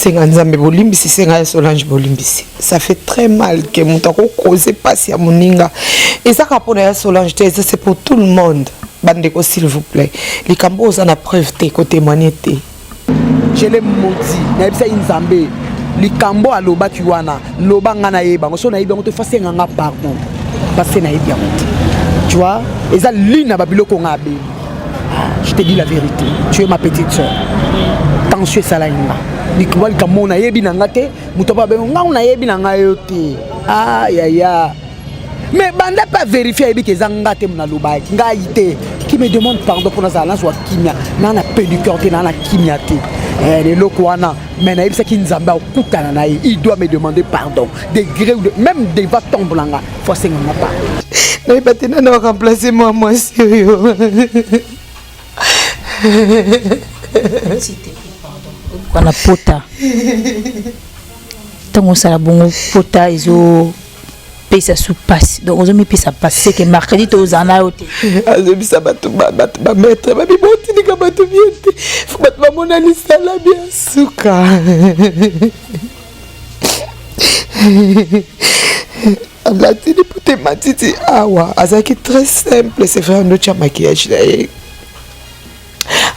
Senga Nzambe bolimbisi, senga ya Solange bolimbisi. Ça fait très mal que moto akokoze mpasi ya moninga. Eza kaka mpona ya Solange te, eza c'est pour tout le monde. Bandeko, s'il vous plaît, likambo oza na preuve te, kotémoigne te. Je l'ai maudit, nayebisaki Nzambe likambo alobaki wana, loba nga nayeba yango. So nayebi yango te, fasenga nga pardon, parce que nayebi yango te. Tu vois, eza l'une na babiloko nga abeli. Je te dis la vérité, tu es ma petite soeur. Tension esalaki nga likambo, likambo nayebi na nga te. Moto apo abengo ngango, nayebi na ngai yo te. Ah yaya, mais banda mpe avérifie, ayebi ke eza nga te. Nalobaki ngai te, qui me demande pardon mpo nazala nazwa kimia. Naa na pédicure te, naa na kimia te eloko wana. Mais nayebisaki Nzambe akokutana na ye, il doit me demander pardon de gré ou de même devant tombe na nga, fo asenganga pardon. Nayeba te nani waremplace mwa mwasi oyo. Wana pota, ntango osala bongo, pota ezopesa su pasi, donc ozomipesa pasi seke mercredi tozala na yo te. Azobisa bato, bato bamaître babi botinika bato bien te, fo bato bamona lisala bien suka. Alati liputa ematiti awa, azalaki très simple. C'est vrai, andotya maquillage na ye,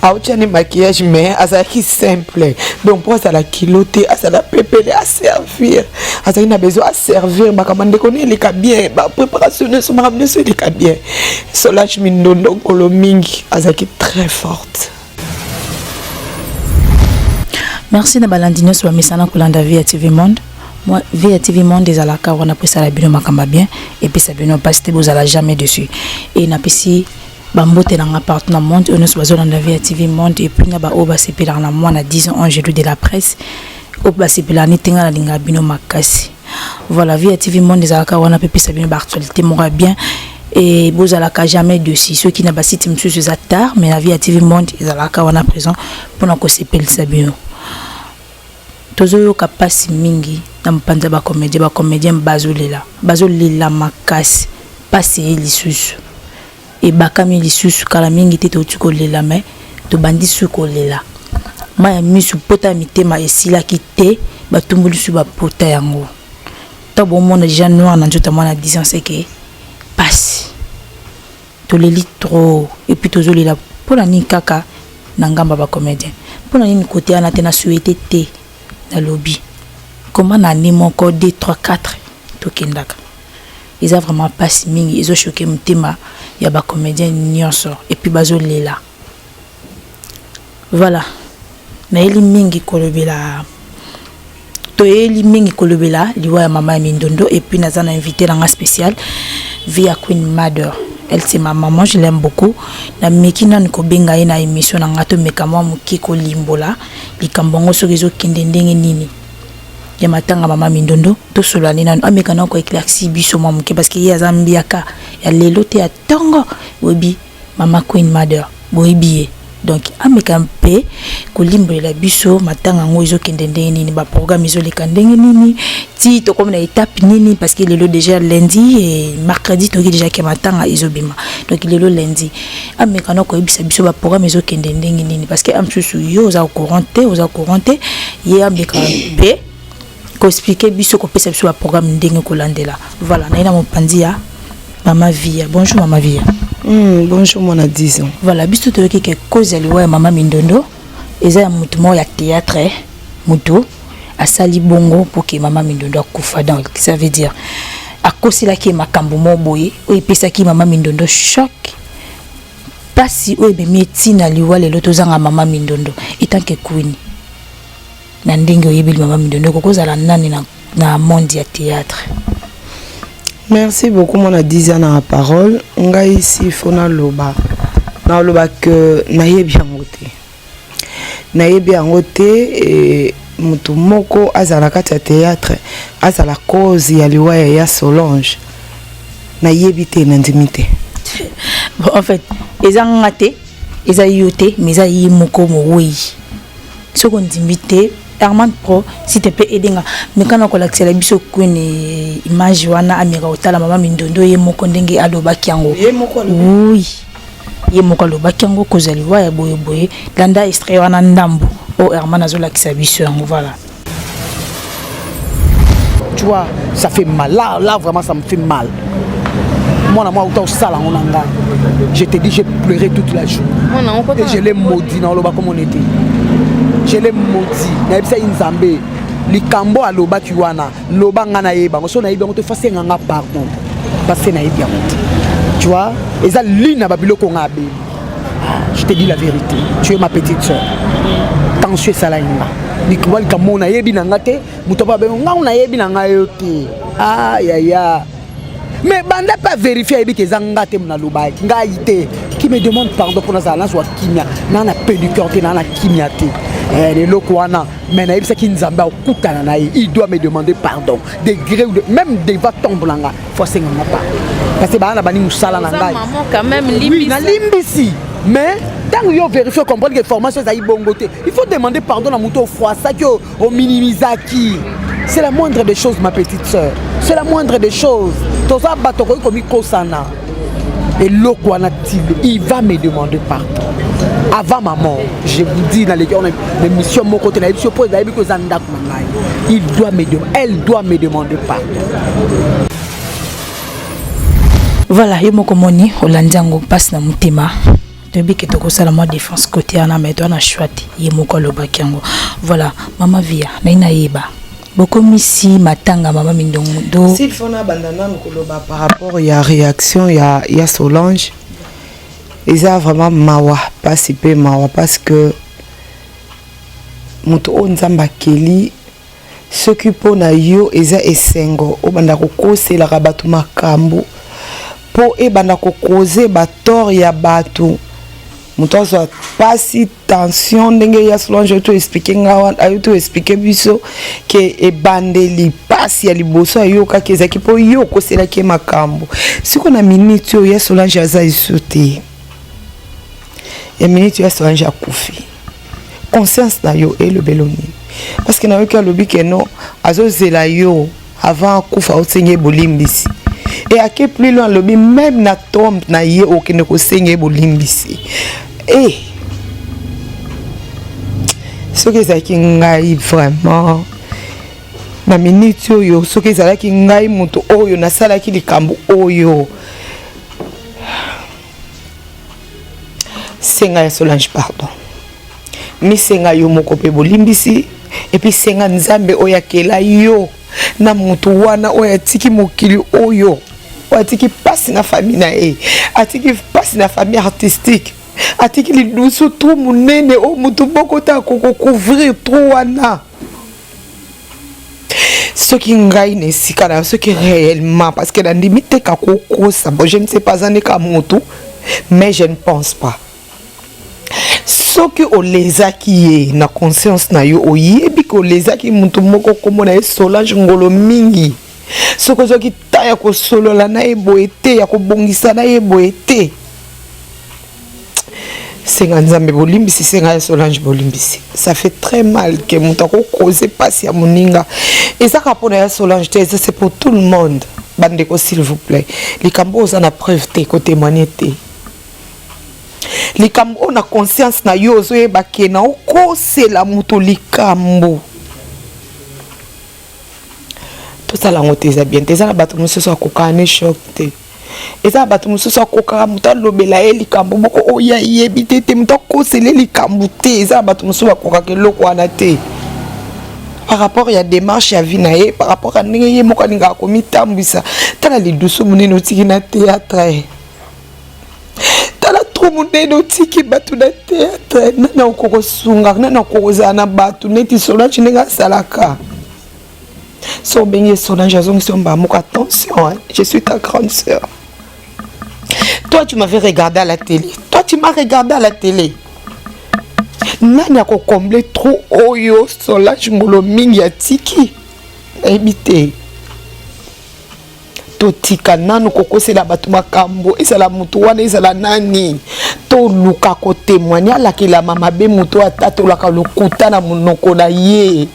aotya ne maquillage, mais azalaki simple. Donc mpo azala kilo te, azala pepele, aservir, azalaki na besoin aservir makambo ndeko ne eleka bien, bapréparation nyonso, makambo nyonso eleka bien. Solange Mindondo nkolo mingi, azalaki très forte. Merci na balandi nyonso bamesana kolanda Via TV Monde. Moi, Via TV Monde ezalaka wana mpo esala bino makambo ya bien, epesa bino mpasi te, bozala jamais dessus. E napesi bambote na nga partout na monde oyo nyonso bazolanda Via TV Monde, et puis na baoyo basepelaka na mwana 10 ans angelu de la presse, oyo basepelaka nete nga nalingaka bino makasi. Voilà, Via TV Monde ezalaka wana mpe epesa bino baactualité moko ya bien et bozalaka jamais dessus. Soki na basite mosusu eza tard, mais na Via TV Monde ezalaka wana présent mpona kosepelisa bino. Tozoyoka mpasi mingi na mopanzi ya bacomédien. Bacomédien bazolela, bazolela makasi. Mpasi eye lisusu, ebakami lisusu. Kala mingi te touti kolela, mais tobandi su kolela. Mai ya misu, pota ya mitema esilaki te, batumboli su bapota yango. Ntango bomona déjà noir na nzoto ya mwana 10 ans, seke pasi. Toleli trop. Et puis tozolela mpona nini kaka na ngambo ya bacomédien? Mpona nini kote wana te? Na souhaite te, nalobi koma na année moko, 2, 3, 4 tokendaka. Eza vraiment mpasi mingi, ezochoke motema ya bacomédien nyonso, et puis bazolela. Voilà, nayeli mingi kolobela, toyeli mingi kolobela liwa ya mama ya Mindondo. Et puis naza na invité nanga spécial, Via Queen Mother. Elle, c'est ma maman, je l'aime beaucoup. Nameki nanu kobenga ye na émission na nga, tomeka mwa moke kolimbola likambo yango soki ezokende ndenge nini ya matanga mama Mindondo. Tosolola nde nanu, ameka nanu koéclaircir biso mwa moke, parce que ye aza mbiaka ya lelo te, ya ntongo. Oyebi mama Queen Mother, boyebi ye, donc ameka mpe kolimbolela biso matanga yango ezokende ndenge nini, baprogramme ezoleka ndenge nini, ti tokomi na étape nini, parce que lelo déjà lundi et mercredi toki déjà ke matanga ezobima. Donc lelo lundi, ameka na koyebisa biso baprogramme ezokende ndenge nini, parce que amosusu yo oza courant te, oza courant te. Ye ameka mpe koexplike biso, kopesa biso baprogramme ndenge kolandela. Voilà, naye na mopanzi ya mama Via. Bonjour mama Via. Bonjour mwana 10 ans. Voilà, biso toyoki ke cause ya liwa ya mama Mindondo eza ya motu moko ya théâtre, motu asali bongo mpo ke mama Mindondo akufa. Donc ça veut dire akoselaki ye makambo moko boye oyo epesaki mama Mindondo choc, mpasi oyo ememi etina liwa. Lelo tozanga mama Mindondo. Etant que queen, na ndenge oyebeli mama Mindondo, ekokozala nani na monde ya théâtre? Merci beaucoup mwana 10 ans na parole. Ngai si fo naloba, naloba ke nayebi yango te, nayebi yango te. E moto moko azala na kati ya théâtre, azala cause ya liwa ya Solange, nayebi te, nandimi te. Bon, en fait eza nga te, eza yo te, mais eza ye moko mowei. Soki ondimi te, Herman Pro, s'il te plaît, edenga meka na kolakisela biso kwene image wana, ameka kotala mama Mindondo ye moko ndenge alobaki yango. Oui, ye moko alobaki yango, kozwa liwa ya boye boye. Landa extrait wana, ndambo oyo Herman azolakisa biso yango. Voilà. Tu vois, ça fait mal. Là, là vraiment, ça me fait mal. Moi, moi, autant sala on nga. Je te dis, j'ai pleuré toute la journée. Et je l'ai maudit dans le bas comme on était. Je l'ai maudit. Nayebisa Nzambe. Likambo alobaki wana, loba nga nayeba yango. So nayebi yango te, faut asenga nga pardon. Parce que nayebi yango te. Tu vois, eza l'une na babiloko nga abeli. Je te dis la vérité. Tu es ma petite soeur. Tension esalaki nga. Likambo likambo nayebi na nga te, moto apo abengo nga nayebi na nga yo te. Ah yaya. Mais banda mpe avérifie, ayebi ke eza nga te nalobaki ngai te. Qui me demande pardon mpo nazala nazwa kimia, naa na paix du cœur te, naa na kimia te. Eloko wana, mais nayebisaki Nzambe akutana na ye, il doit me demander pardon de gré ou de même devant tombe na nga, faut asenga nga pardon parce que baa na bani mosala na ngai. Quand même. Oui, nalimbisi, mais ntango yo vérifie, comprendre que formation ezali bongo te, il faut demander pardon na moto ofroissaki, ominimisaki. C'est la moindre des choses, ma petite sœur, c'est la moindre des choses. Toza bato okoki komikosana. Eloko wana tile, il va me demander pardon avant ma mort, je vous dis. Naleki wana émission moko te, nayebi so mpo nayebi ko eza ndako na ngai. Il doit me demander, elle doit me demander pardon. Voilà, yo moko moni, olandi yango, mpasi na motema. Toyebi ke tokosala mwa défense côté wana, mais toa na choix te, ye moko alobaki yango. Voilà, mama Via, nayi nayeba bokomisi matanga mama Mindondo. S'il faut nabanda nanu koloba par rapport ya réaction ya Solange, eza vraiment mawa, mpasi mpe mawa, parce que moto oyo Nzambe akeli, soki mpo na yo eza esengo obanda kokoselaka bato makambo mpo ebanda kokoze batort ya bato, moto azwa mpasi, tension, ndenge ya Solange oyo to expliquer nga wana, ayo to expliquer biso ke ebandeli mpasi ya liboso ayokaki ezalaki mpo yo okoselaki ye makambo. Siko na minute oyo ya Solange aza lisusu te, ya minute oyo ya Solange akufi, conscience na yo elobelo nini? Parce que nayoki alobi ke non, azozela yo avant akufa osenge ye bolimbisi. E ake plus loin, alobi même na tombe na ye okende kosenga ye bolimbisi. E soki ezalaki ngai vraiment na minute oyo, soki ezalaki ngai moto oyo nasalaki likambo oyo, senga ya Solange pardon, misenga yo moko mpe bolimbisi, et puis senga Nzambe oyo akela yo na motu wana oyo atiki mokili oyo, oyo atiki mpasi na famille na ye, atiki mpasi na famille artistique, atiki lidusu trou monene oyo motu moko te akokocouvrir trou wana. Soki ngai na esika na, soki réellement, parce que nandimi te ka kokosa, bon, je ne sais pas, aza nde ka motu, mais je ne pense pas. Soki olezaki ye na conscience na yo, oyebi ke olezaki motu moko komona ye Solange Ngolo mingi, soki ozwaki ta ya kosolola na ye boye te, ya kobongisa na ye boye te, senga Nzambe bolimbisi, senga ya Solange bolimbisi. Ça fait très mal ke moto akokoze mpasi ya moninga. Eza kaka mpona ya Solange te, eza, c'est pour tout le monde. Bandeko, s'il vous plaît, likambo oyo oza na preuve te, kotémoigne te. Likambo oyo na conscience na yo ozoyeba ke na okosela moto likambo, tosala yango te, eza bien te. Eza na bato mosusu akokaka ne choc te, eza na bato mosusu akokaka moto alobela ye likambo moko oyo ayebi te te, moto akosela ye likambo te. Eza na bato mosusu bakokaka eloko wana te par rapport ya démarche ya vie na ye, par rapport ya ndenge ye moko alingaka komitambwisa. Tala lidusu monene otiki na théâtre, tala trou monene otiki bato na théâtre. Nani akokosunga? Nani akokozala na bato neti Solange ndenge asalaka? So obengi Solange, azongisi yo mbala moko: "Attention, hein, je suis ta grande sœur. Toi, tu m'avais regardé à la télé, toi, tu m'as regardé à la télé." Nani akocombler trou oyo Solange Ngolo mingi atiki? Nayebi te. Totika nanu kokosela bato makambo, ezala motu wana, ezala nani. Toluka kotémoigne. Alakelama mabe moto atatolaka lokuta na monoko na ye.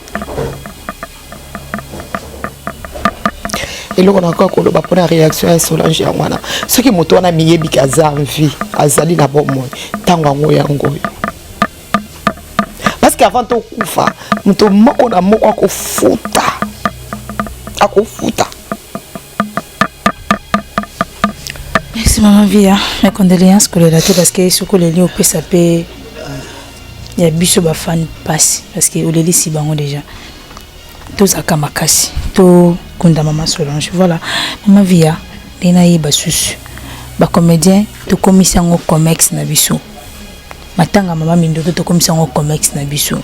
Eloko nakoka koloba mpona réaction ya Solange yango wana. Soki moto wana miyebiki aza en vie, azali na bomoi, ntango yango yango oyo, parce que avant tokufa, moto moko na moko akofuta. Akofuta. Merci maman Via. Mes condoléances kolela te parce que soki oleli opesa pe ya biso ba fan pasi parce que olelisi bango déjà. Tozalaka makasi tokunda mama Solange. Voilà maman Via ndenge nayeba susu ba comédien tokomisi yango comex na biso. Matanga mama Mindondo tokomisi yango comex na biso.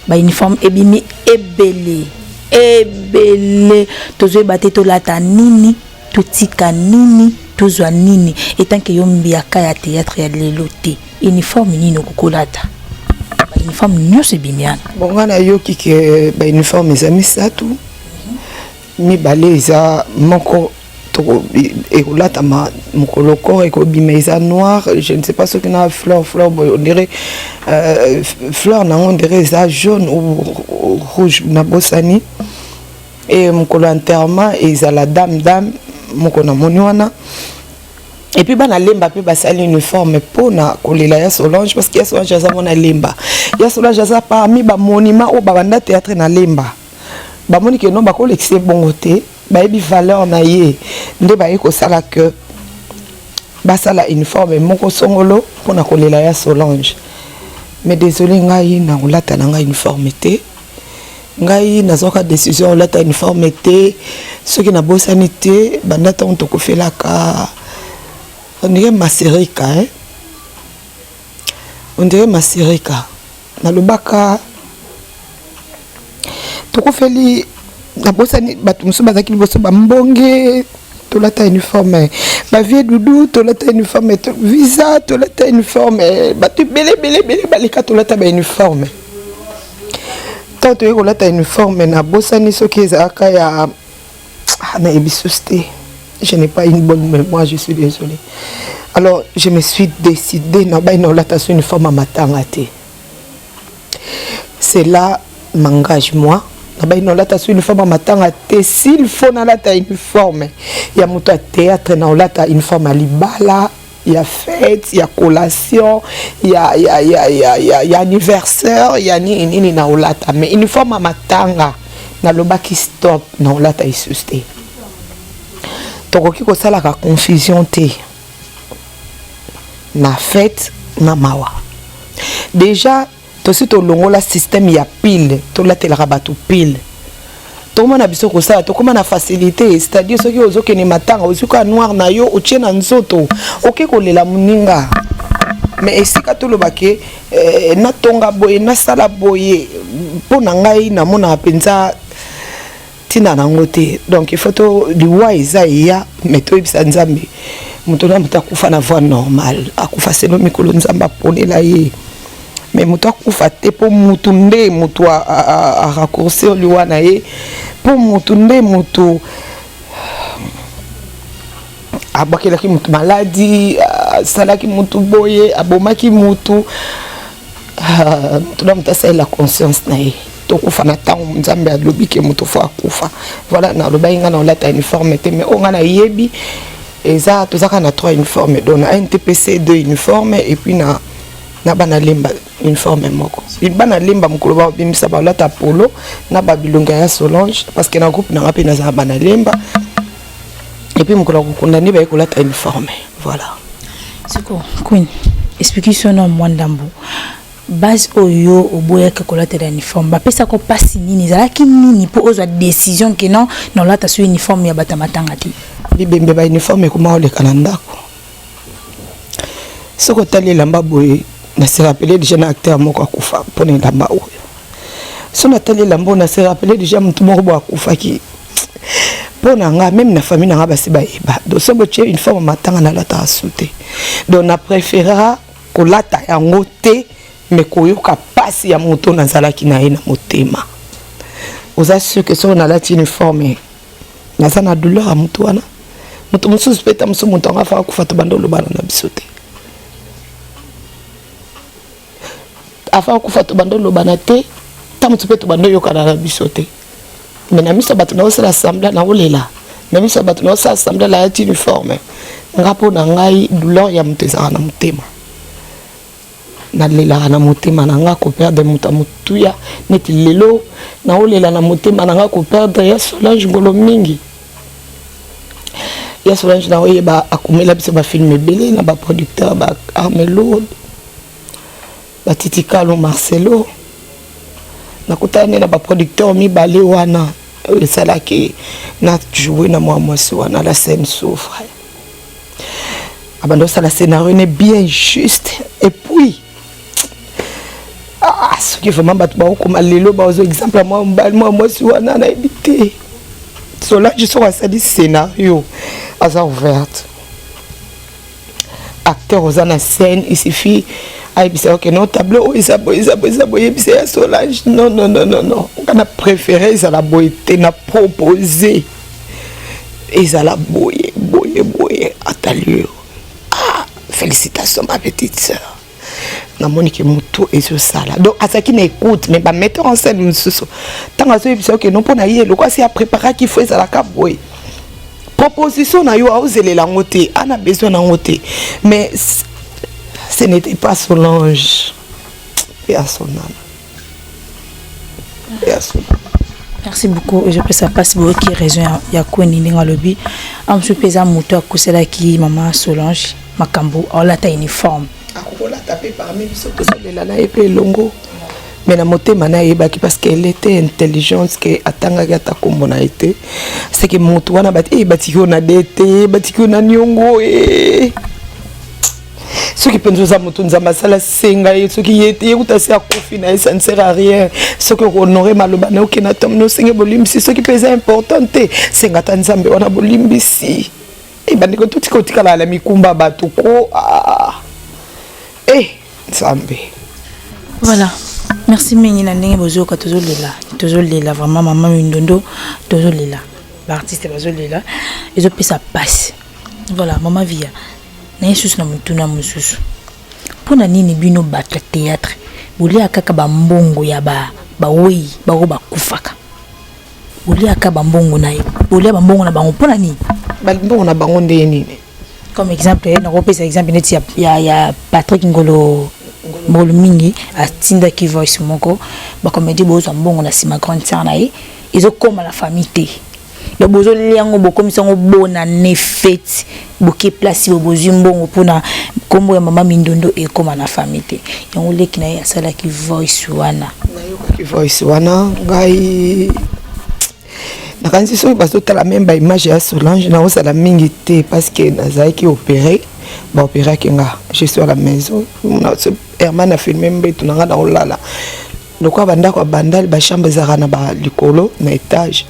Ba uniforme ebimi ebele ebele tozoyeba te tolata nini totika nini tozwa nini etant que yo mbiaka ya théâtre ya lelo te uniforme nini okokolata ba uniforme nyonso ebimi wana. Bon nga nayoki ke ba uniforme eza misato, mibale eza moko ekolatama mokolo corps ekobima eza noir, je ne sais pas soki na fleur fleur boye on dirait fleur nango on dirait eza jaune ou rouge nabosani. Et mokolo enterrement ezala dame dame moko namoni wana. Et puis bana lemba pe basali uniforme pona kolela ya Solange parce que ya Solange aza mona lemba. Ya Solange aza parmi ba monument oyo babanda théâtre na lemba. Bamoni ke non bakolekisa bongo te, bayebi valeur na ye nde baye kosala que basala uniforme moko songolo pona kolela ya Solange. Mais désolé ngai na kolata na ngai uniforme te. Ngai nazwaka décision kolata uniforme te soki nabosani te banda ntango tokofelaka on dirait Masereka hein? On dirait Masereka nalobaka tokofeli nabosani bato mosusu bazalaki liboso bambonge tolata uniforme, ba vieux Doudou tolata uniforme, visa tolata uniforme, bato ebele ebele ebele baleka tolata ba uniforme. Ntango toyei kolata uniforme nabosani soki ezalaka ya nayebi susu te, je n'ai pas une bonne mémoire, je suis désolée. Alors je me suis décidé nabai naolata so uniforme ya matanga te. C'est là m'engage moi nabai naolata so uniforme ya matanga te. S'il faut nalata uniforme ya moto ya théâtre, naolata uniforme ya libala, ya fête, ya collation, ya anniversaire, ya nini nini naolata, mais uniforme ya matanga nalobaki stop, naolata lisusu te. Tokoki kosalaka confusion te na fête na mawa. Déjà tosi tolongola système ya pile, tolatelaka bato pile, tokoma na biso kosala, tokoma na facilité, c'est-à-dire soki ozokende matanga ozwi kaka noir na yo otie na nzoto oke kolela moninga. Mais esika tolobake natonga boye nasala boye mpo na ngai namonaka mpenza ntina nango te. Donc il faut to liwa eza eya, mais toyebisa Nzambe moto na moto akufa na voie normale, akufa selo mikolo Nzambe aponela ye, mais moto akufa te mpo mutu nde moto araccourcir liwa na ye, mpo mutu nde motu abwakelaki mutu maladi, asalaki mutu boye, abomaki mutu. Moto na moto asalela conscience na ye, tokufa na ntango Nzambe alobi ke moto fo akufa. Voilà, nalobaki ngai naolata uniforme te, mais oyo ngai nayebi eza tozaka na 3 uniforme, donc na NTPC 2 uniforme et puis na bana lemba uniforme moko. Bana lemba mokolo babimisa balata polo na babilongi ya Solange parce que na groupe nanga mpe nazala bana lemba, et puis mokolo ya kokunda nde baye kolata uniforme. Voilà. Siko Queen, explique na mwa ndambo base oyo oboyaki kolatela uniforme, bapesaka mpasi nini, ezalaki nini mpo ozwa décision ke non, nolata so uniforme ya bato ya matanga te? Bibembe ba uniforme ekoma oleka na ndako. Soki otali elamba boye, na se rappeler déjà na acteur moko akufa mpona elamba oyo. So natali elamba oyo, na se rappeler déjà motu moko boye akufaki mpo na nga, même na famille na nga basi bayeba. Donc so botie uniforme matanga, nalataka su te. Donc na préférera kolata yango te, mais koyoka mpasi ya moto nazalaki na ye na motema. Oza sûr ke soki nalati uniforme, naza na douleur ya motu wana. Moto mosusu mpe ta mosusu moto yango afaka kufa, tobanda olobana na biso te. Afaka kufa, tobanda olobana te, ta mosusu mpe tobanda oyokana na biso te. Mais na miso ya bato naosala semblant naolela, na miso ya bato naosala semblant nalati uniforme. Nga mpo na ngai douleur ya moto ezalaka na motema. Nalelaka na motema na nga koperdre moto ya motuya neti lelo naolela na motema na nga koperdre ya Solange Ngolo mingi. Ya Solange naoyeba akomela biso bafilme ebele na baproducteur ba Arme Lourde, Batitikalo Marcelo. Nakutani na baproducteur mibale wana oyo esalaki na joue na mwa mwasi wana la scène souffre. Abanda osala scénario ne bien juste et puis ah, soki vraiment bato bakokoma lelo bazwa exemple ya mwa mobali mwa mwasi wana, nayebi te. Solange soki asali scénario, aza ouverte. Acteur oza na scène, il suffit ayebisa: "Ok, non, tableau oyo eza boye, eza boye, eza boye." Yebisa ya Solange: "Non, non, non, non, non, nga na préféré ezala boye te, na proposé ezala boye, boye, boye." Atali yo: "Ah, félicitations, ma petite sœur, namoni ke motu ezosala." Donc azalaki na écoute. Mais bametteur en scène mosusu, ntango azoyebisa: "Ok, non, mpo na ye eloko asi apréparaki, fo ezalaka boye," proposition na yo aozelela yango te, ana besoin nango te. Mais ce n'était pas Solange et à son âme et à son âme. Merci beaucoup. Ezopesa mpasi. Boyoki raison ya kweni ndenge alobi. Amosusu mpe eza moto akoselaki mama Solange makambo, aolata uniforme. Akokolata mpe parmi biso, tozolela na ye mpe elongo, mais na motema nayebaki, parce que elle était intelligente, ke atangaki ata nkombo na ye te. C'est que motu wana bati batiki yo na de te, batiki yo na niongo e. Soki mpenza oza motu Nzambe asala, senga ye. Soki ye te, ye kuta se akufi na ye, ça ne sert à rien. Soki okohonore maloba na, okende atomona, osenge bolimbisi. Soki mpe eza important te, senga ata Nzambe wana bolimbisi. E bandeko, totika otikala na mikumba bato ko ah. E Nzambe. Voilà, merci mingi na ndenge bozoyoka. Tozolela, tozolela vraiment mama Mindondo, tozolela, baartiste bazolela, ezopesa pasi. Voilà, mama Via, na ye susu na motuna mosusu: mpona nini bino bato ya théâtre bolia kaka bambongo ya bawei bango bakufaka? Boliaka bambongo na ye, bolia bambongo na bango mpona nini? Bambongo na bango nde nini? Comme exemple, nakopesa exemple neti ya Patrick Ngolo, Ngolo mingi atindaki voice moko: bacomédie bozwa mbongo na nsima grande sœur na ye, ezokóma na famille te. Donc bozolia yango, bokomisa yango bona ne fête, boke place bo bozwi mbongo mpona nkombo ya mama Mindondo ekóma na famille te. Yango leki na ye asalaki voice wana. Nayokaki voice wana. Ngai nakanisi soki bazotala même baimage ya Solange, naozala mingi te parce que nazalaki opéré, baopéraki nga, je suis à la maison. Herman afilme mbeto na nga na olala lokola bandako ya Bandali, bachambre ezalaka na balikolo na étage.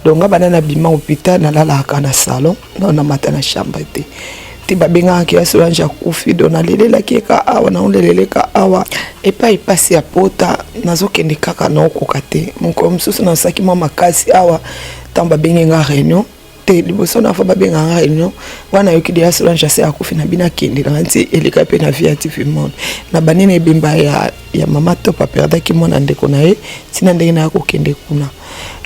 Donc nga banda na bima hôpital, nalalaka na salon, donc namata na chambre te. Ti babengaki ya Solange akufi, donc nalelelaki eka awa, naoleleleka awa epai epasi ya pota, nazokende kaka, naokoka te. Mokolo mosusu nasalaki mwa makasi awa ntango babengi nga réunion te. Liboso na fa babenga nga réunion wana, nayoki deya Solange ase akufi na bino, akende nanga nti eleka mpe na vie ya TV Monde na banini ebemba ya mama Top, aperdaki mwana ndeko na ye, ntina ndenge naya kokende kuna.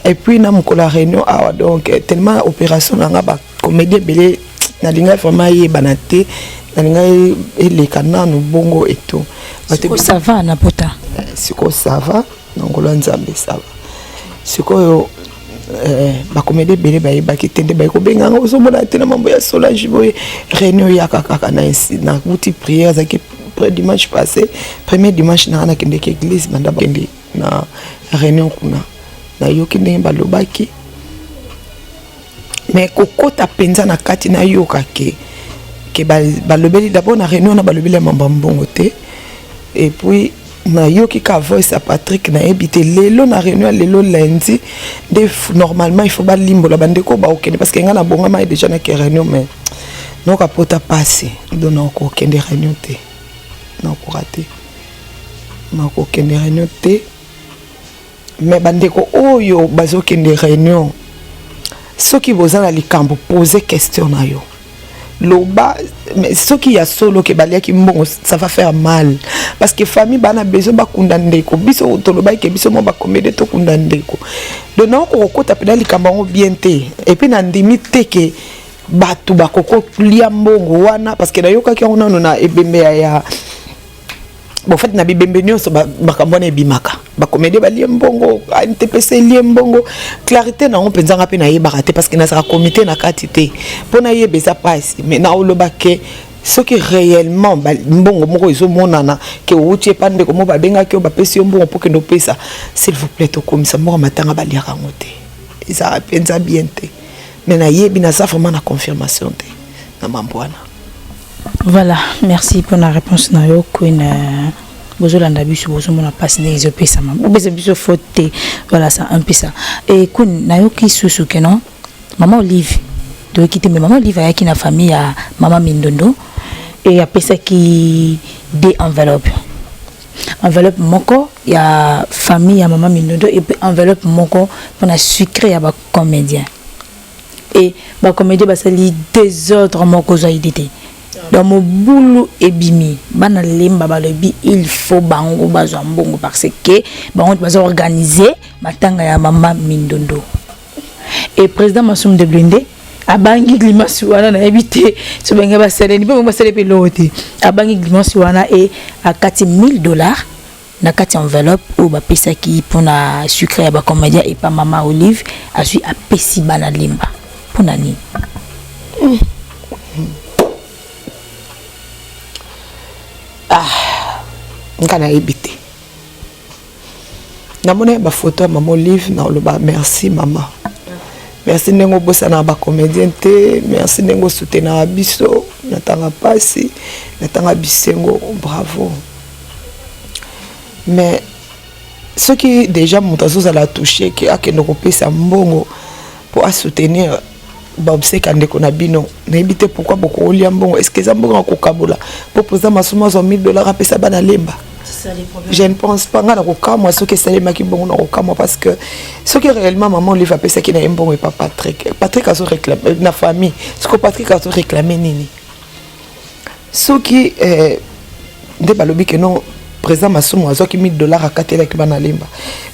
Et puis na mokolo ya réunion awa, donc tellement opération na nga, bacomédie ebele, nalingai vraiment eyebana te, nalingai eleka nanu bongo eto. Ça va na pota? Sikoyo ça va, na ngolo ya Nzambe, ça va. Sikoyo bacomédie ebele bayebaki te nde baye kobenganga: "Ozomona te na mambo ya Solange boye, réunion eyaka kaka." Nakuti prière, azalaki dimanche passé, premier dimanche nanga nakendeki église. Banda bakende na réunion kuna, nayoki ndenge balobaki, mais kokota mpenza na kati, nayoka ke balobeli d'abord na réunion na balobeli ya mambo ya mbongo te. Et puis nayoki ka voice ya Patrick. Nayebi te lelo na réunion ya lelo lundi nde normalement il faut balimbola bandeko baokende, parce que ngai nabongama ye déjà nake réunion, mais noka pota pasi, donc nakokende réunion te, nakoka te, nakokende réunion te. Mais bandeko oyo bazokende réunion, soki boza na likambo, pose question na yo, loba. Mais soki ya solo ke baliaki mbongo, ça va faire mal, parce que famille bana besoin bakunda ndeko. Biso tolobaki ke biso mo bacomédie tokunda ndeko. Donc naoko kokota mpena likambo yango bien te. Et puis nandimi te ke bato bakokolia mbongo wana, parce que nayokaki yango nano na ebembe ya Bon, fait, na bibembe nyonso makambo wana ebimaka, bacomédien balie mbongo, ANTPC elie mbongo. Clarité nango mpenza, nga mpe nayebaka te, parce que nazalaka comité na kati te. Mpo nayeba eza mpasi, mais naoloba ke soki réellement mbongo moko ezomonana ke outi epa ndeko moko, babengaki oyo, bapesi yo mbongo mpo kende opesa, s'il vous plaît, tokomisa mbongo matanga baliaka yango te, ezalaka mpenza bien te. Mais nayebi, naza vraiment na confirmation te na mambo wana. Voilà, merci pour la réponse na yo, Queen. Bozolanda biso, bozomona mpasi ndenge ezopesama, bopesa biso faute te. Voilà, ça un peu ça. Et Queen, nayoki susu ke non, mama Olive, toyoki te, mais mama Olive ayaki na famille ya mama Mindondo e apesaki deux enveloppe, enveloppe moko ya famille ya mama Mindondo et puis enveloppe moko mpona sucré ya bacomédien. E bacomédien basali désordre moko, ozwa idée te. Donc mobulu ebimi, bana Lemba balobi il faut bango bazwa mbongo parce que bango baza organiser matanga ya mama Mindondo. Et président Masumu de Blende abangi grimace wana, nayebi te so bange basaleli mpe bango basali mpe eloko te. Abangi grimace wana e akati 1000 $ na kati ya enveloppe oyo bapesaki mpona sucre ya bacomédien epa mama Olive, azwi, apesi bana Lemba. Mpona nini? Ah, nga nayebi te. Namoni bafoto ya mama Olive, naoloba merci mama, merci ndenge obosanaka bacomédien te, merci ndenge osoutenaka biso na ntanga mpasi, na ntanga bisengo, bravo. Mais soki déjà moto azozala touché ke akende kopesa mbongo mpo asoutenir babseka ndeko na bino, nayebi te pourquoi bokolia mbongo. Est ce que eza mbongo ya kokabola mpo président Masumu azwa 1000 $ apesa bana Lemba? Je ne pense pas. Nga na kokamwa soki esalemaki bongo, na kokamwa, parce que soki réellement mama Olive apesaki na ye mbongo epa Patrick, Patrick azoréclame na famille, siko Patrick azoréclame nini? Soki nde balobi ke non, président Masumu azwaki 1000 $, akatelaki bana Lemba,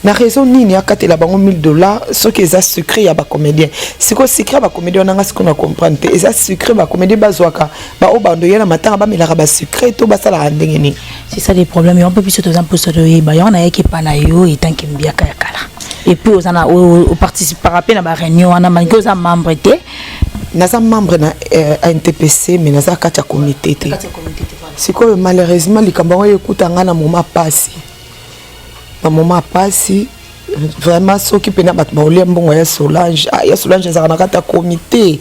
na raison nini akatela bango 1000 $ soki eza sucré ya bacomédien? Sikoyo sucré ya bacomédien wana, nga sikoyo na comprendre te. Eza sucré bacomédien bazwaka, baoyo bando ye na matanga bamelaka basucré to basalaka ndenge nini? C'est ça les problèmes yango mpe biso toza mposa toyeba yango. Nayaki epa na yo etanke mbiaka ya kala, et puis oza na oparticipaka mpe na baréunion wana, malgré oza membre te. Naza membre na ANTPC, mais naza kati ya comité te. Sikoyo malheureusement likambo yango ekuta nga na moma pasi, na moma pasi vraiment. Soki mpena bato baolia mbongo ya Solange, ah, ya Solange ezalaka na kati ya comité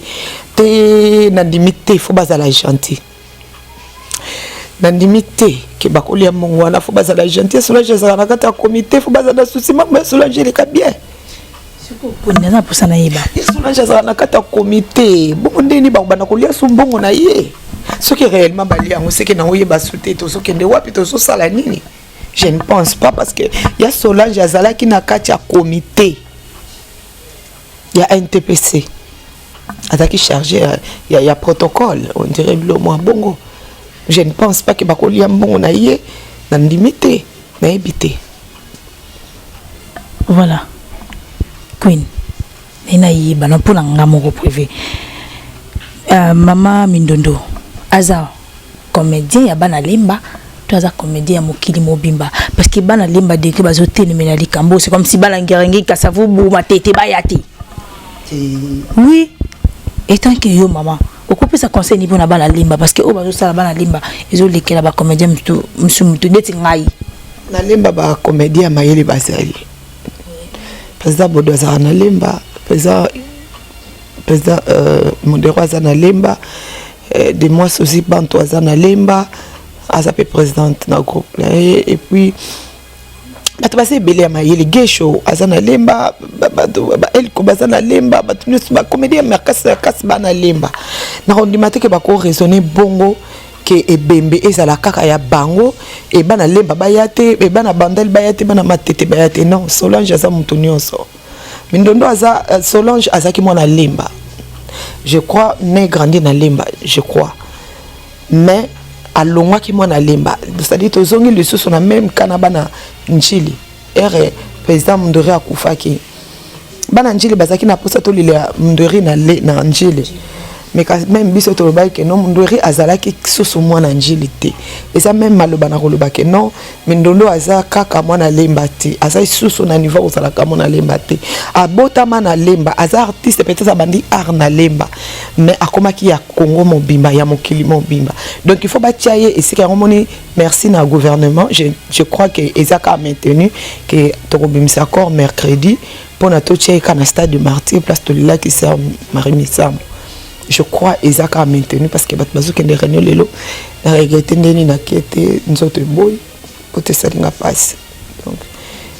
te, nandimi te. Faut bazala gentil. Nandimi te ke bakolia mbongo wana. Faut bazala gentil. Solange ezalaka na kati ya comité, faut bazala na souci mambo ya Solange eleka bien. Naza mposa nayeba. Solange azalaka na kati ya comité, bongo ndeni bakobanda kolia so mbongo na ye? Soki réellement balia yango, seke nango oyeba su te tozokende wapi, tozosala nini. Je ne pense pas, parce que ya Solange azalaki na kati ya comité ya NTPC, azalaki chargé ya protocole, on dirait bilo mwa bongo. Je ne pense pas ke bakolia mbongo na ye. Nandimi te, nayebi te. Voilà, Queen, naye nayeba na mpona nga moko privé, mama Mindondo aza comédien ya bana Lemba to aza comédien ya mokili mobimba? Parce que bana Lemba deke bazotelemela likambo, c'est comme si bana Ngerenge, Kasavubu, Matete baya te. Oui, étant que yo mama, okopesa conseil ni mpona bana Lemba? Parce que oyo bazosala bana Lemba ezolekela bacomédien mosu motu neti ngai. Na Lemba bacomédien ya mayele bazali. Président Bodo azalaka na Lemba, président Modero aza na Lemba, de moi aussi Banto aza na Lemba, aza mpe présidente na groupe na ye. Et puis bato baza ebele ya mayele. Gesho aza na Lemba, bato baelko baza na Lemba, bato nyonso bacomédien ya makasi makasi bana Lemba. Nakondima te ke bakoraisonne bongo ke ebembe ezala kaka ya bango, e bana Lemba baya te, e bana Bandali baya te, bana Matete baya te. Non, Solange aza moto nyonso. Mindondo aza, Solange azalaki mwana Lemba, je crois, né, grandi na Lemba, je crois, mais alongwaki mwana Lemba. C'est-à-dire tozongi lisusu na même ka na bana Njili. Ere président Mundori akufaki, bana Njili bazalaki na mposa tolela Mundori na Njili. Mais quand même biso tolobaki ke non, Mundueri azalaki susu mwana Njili te. Eza même maloba na koloba ke non, Mindondo aza kaka mwana Lemba te, aza susu na niveau kozalaka mwana Lemba te. Abotama na Lemba, aza artiste, peut-être abandi art na Lemba, mais akomaki ya Congo mobimba, ya mokili mobimba. Donc il faut batia ye esika yango. Moni, merci na gouvernement. Je crois que eza kaka maintenu ke tokobimisa corps mercredi mpona totia ye kaka na Stade de Martyr, place tolelaki sœur Marie Misamu. Je crois eza kaka maintenu parce que bato bazokende réunion lelo. Na regrette ndeni nakie te, nzoto eboyi po te, esalinga mpasi. Donc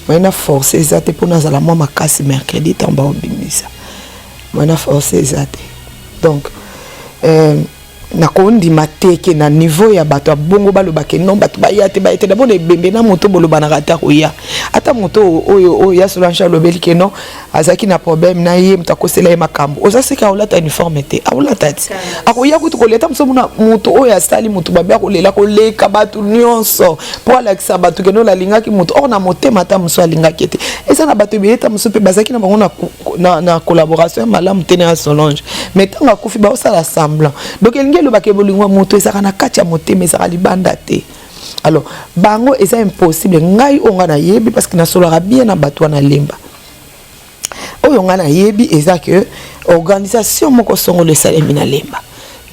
moyen na force eza te mpo nazala mwa makasi mercredi ntango baobimisa. Moyen na force eza te. Donc nakondima te ke na niveau ya bato ya bongo balobake non, bato baya te, baya te. D'abord ebembe na moto bolobanaka te, akoya. Ata moto oyo ya Solange alobeli ke non, azalaki na problème na ye, moto akosela ye makambo, oza seki aolata uniforme te, aolata ti akoya kutu koleta moso. Mona moto oyo asali moto babe, akolela koleka bato nyonso mpo alakisa bato ke non, alingaki moto or na motema ata mosu alingaki te. Eza na bato ebele, ta mosusu mpe bazalaki na bango na collaboration ya malamu te na ya Solange, mais ntango akufi baosala semblant. Donc elingi elobaka bolingo ya moto ezalaka na kati ya motema, ezalaka libanda te. Alors bango eza impossible. Ngai oyo ngai nayebi, parce que nasolaka bien na bato wana Lemba, oyo ngai nayebi eza ke organisation moko songolo esalemi na Lemba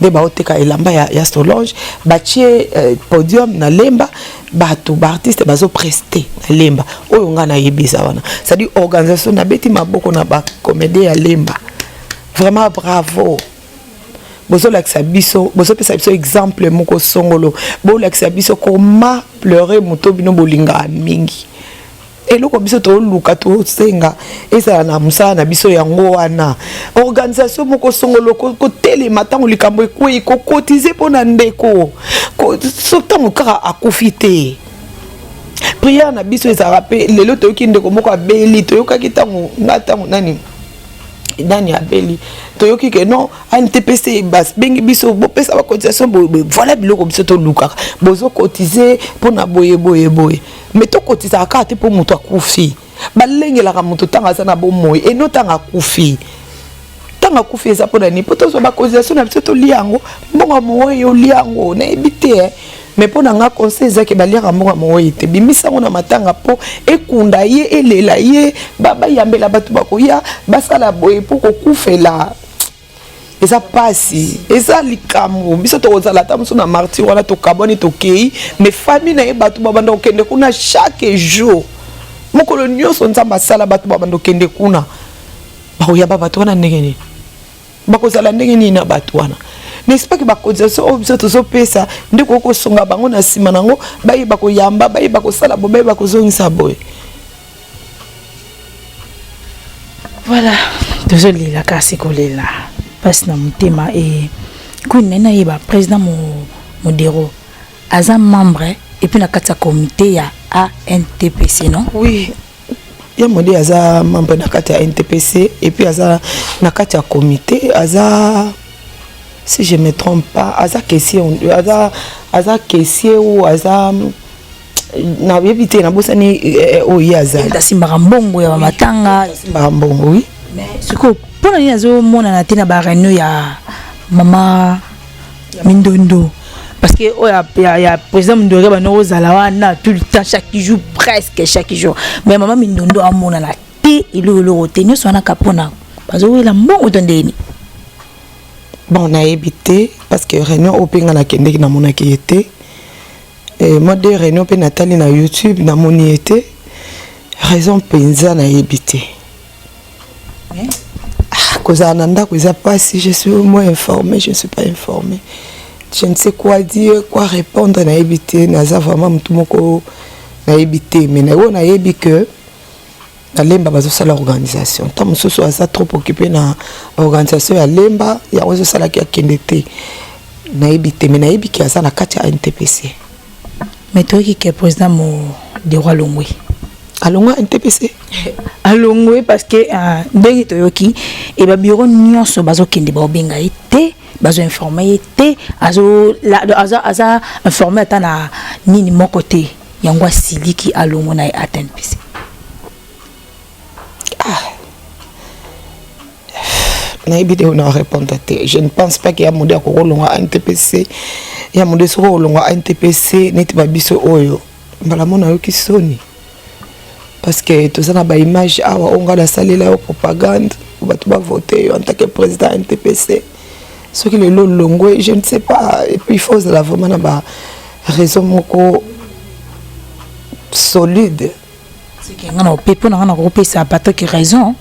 nde baoteka elamba ya Solange, batie podium na Lemba, bato baartiste bazoprester na Lemba. Oyo ngai nayebi eza wana, c'est-à-dire organisation. Nabeti maboko na bacomédien ya Lemba, vraiment bravo. Bozolakisa biso, bozopesa biso exemple moko songolo, bolakisa biso koma pleurer moto bino bolingaka mingi. Eloko biso toluka, tosenga ezala na mosala na biso yango wana, organisation moko songolo, kotelema ntango likambo ekwei, kocotiser mpo na ndeko so ntango kaka akufi te. Prière na biso ezalaka mpe lelo toyoki ndeko moko abeli, toyokaki ntango nga ntango nani nani abeli, toyoki ke non, ANTPC babengi biso, bopesa bacotisation boye. Voilà biloko biso tolukaka, bozocotiser mpona boye boye boye, mais tokotisaka kaka te mpo moto akufi. Balengelaka moto ntango aza na bomoi eno ntango akufi. Ntango akufi eza mpona nini? Mpo tozwa bacotisation na biso, tolia yango mbongo mowei, olia yango, nayebi te. Mais mpo na nga conseil ezaki baliaka mbongo ya mowei te. Bimisa yango na matanga mpo ekunda ye, elela ye, bayambela bato bakoya, basala boye. Mpo kokufela eza pasi, eza likambo. Biso tokozala ata mosu na Martyr wana, tokabwani, tokei, mais famille na ye, bato babanda kokende kuna chaque jour, mokolo nyonso Nzambe asala, bato babanda kokende kuna, bakoyamba bato wana ndenge nini? Bakozala ndenge nini na bato wana? N'est-ce pas ke bacotisation oyo biso tozopesa nde koki kosunga bango na nsima nango, bayeba koyamba, bayeba kosala boye, bayeba kozongisa boye? Voilà, tozolela kasi kolela mpasi na motema. E Queen, nai nayeba, président Modero aza membre et puis na kati ya comité ya ANTPC, non? Oui, ya Mode aza membre na kati ya NTPC et puis aza na kati ya comité. Aza, si je me trompe pas, aza caissier, aza caissier ou aza, nayebi te, nabosani oyo ye azali. Asimbaka mbongo ya bamatanga. Asimbaka mbongo, oui. Mais sikoyo mpona nini azomonana te na baréunion ya mama Mindondo? Parce que oyo ya président Mindondo bano ozala wana tout le temps, chaque jour, presque chaque jour, mais mama Mindondo amonana te, eloko eloko te. Nyonso wana ka mpona bazowela mbongo to ndeni? Bon, nayebi te, parce que réunion oyo mpe nga nakendeki, namonaki ye te. Moi de réunion mpe natali na YouTube, namoni ye te. Raison mpenza nayebi te. Ah, kozala na ndako eza mpasi. Je suis moins informé, je ne suis pas informé, je ne sais quoi dire, quoi répondre, nayebi te. Naza vraiment motu moko nayebi te, mais oyo nayebi que na Lemba bazosala organisation. Ntango mosusu aza trop occupé na organisation ya Lemba, yango ezosalaki akende te. Nayebi te, mais nayebi ke aza na kati ya NTPC. Mais toyoki ke président Modero alongwe. Alongwa NTPC? Alongwe parce que ndenge toyoki e babureau nyonso bazokende, baobenga ye te, bazoinformer ye te, aza informé ata na nini moko te. Yango asiliki, alongwe na ye ANTPC. Ah. Nayebi te na répondre te. Je ne pense pas que ya mode akokolongwa ANTPC. Ya mode soki olongwa ANTPC neti babiso oyo mbala mo nayoki soni, parce que toza na baimage awa oyo ngai nasalela yo propagande, bato bavote yo en tant que président NTPC. Soki lelo olongwe, je ne sais pas. Et puis il faut ozala vraiment na ba raison moko solide. Soki nga na ope mpo na nga na kokopesa Patrick raison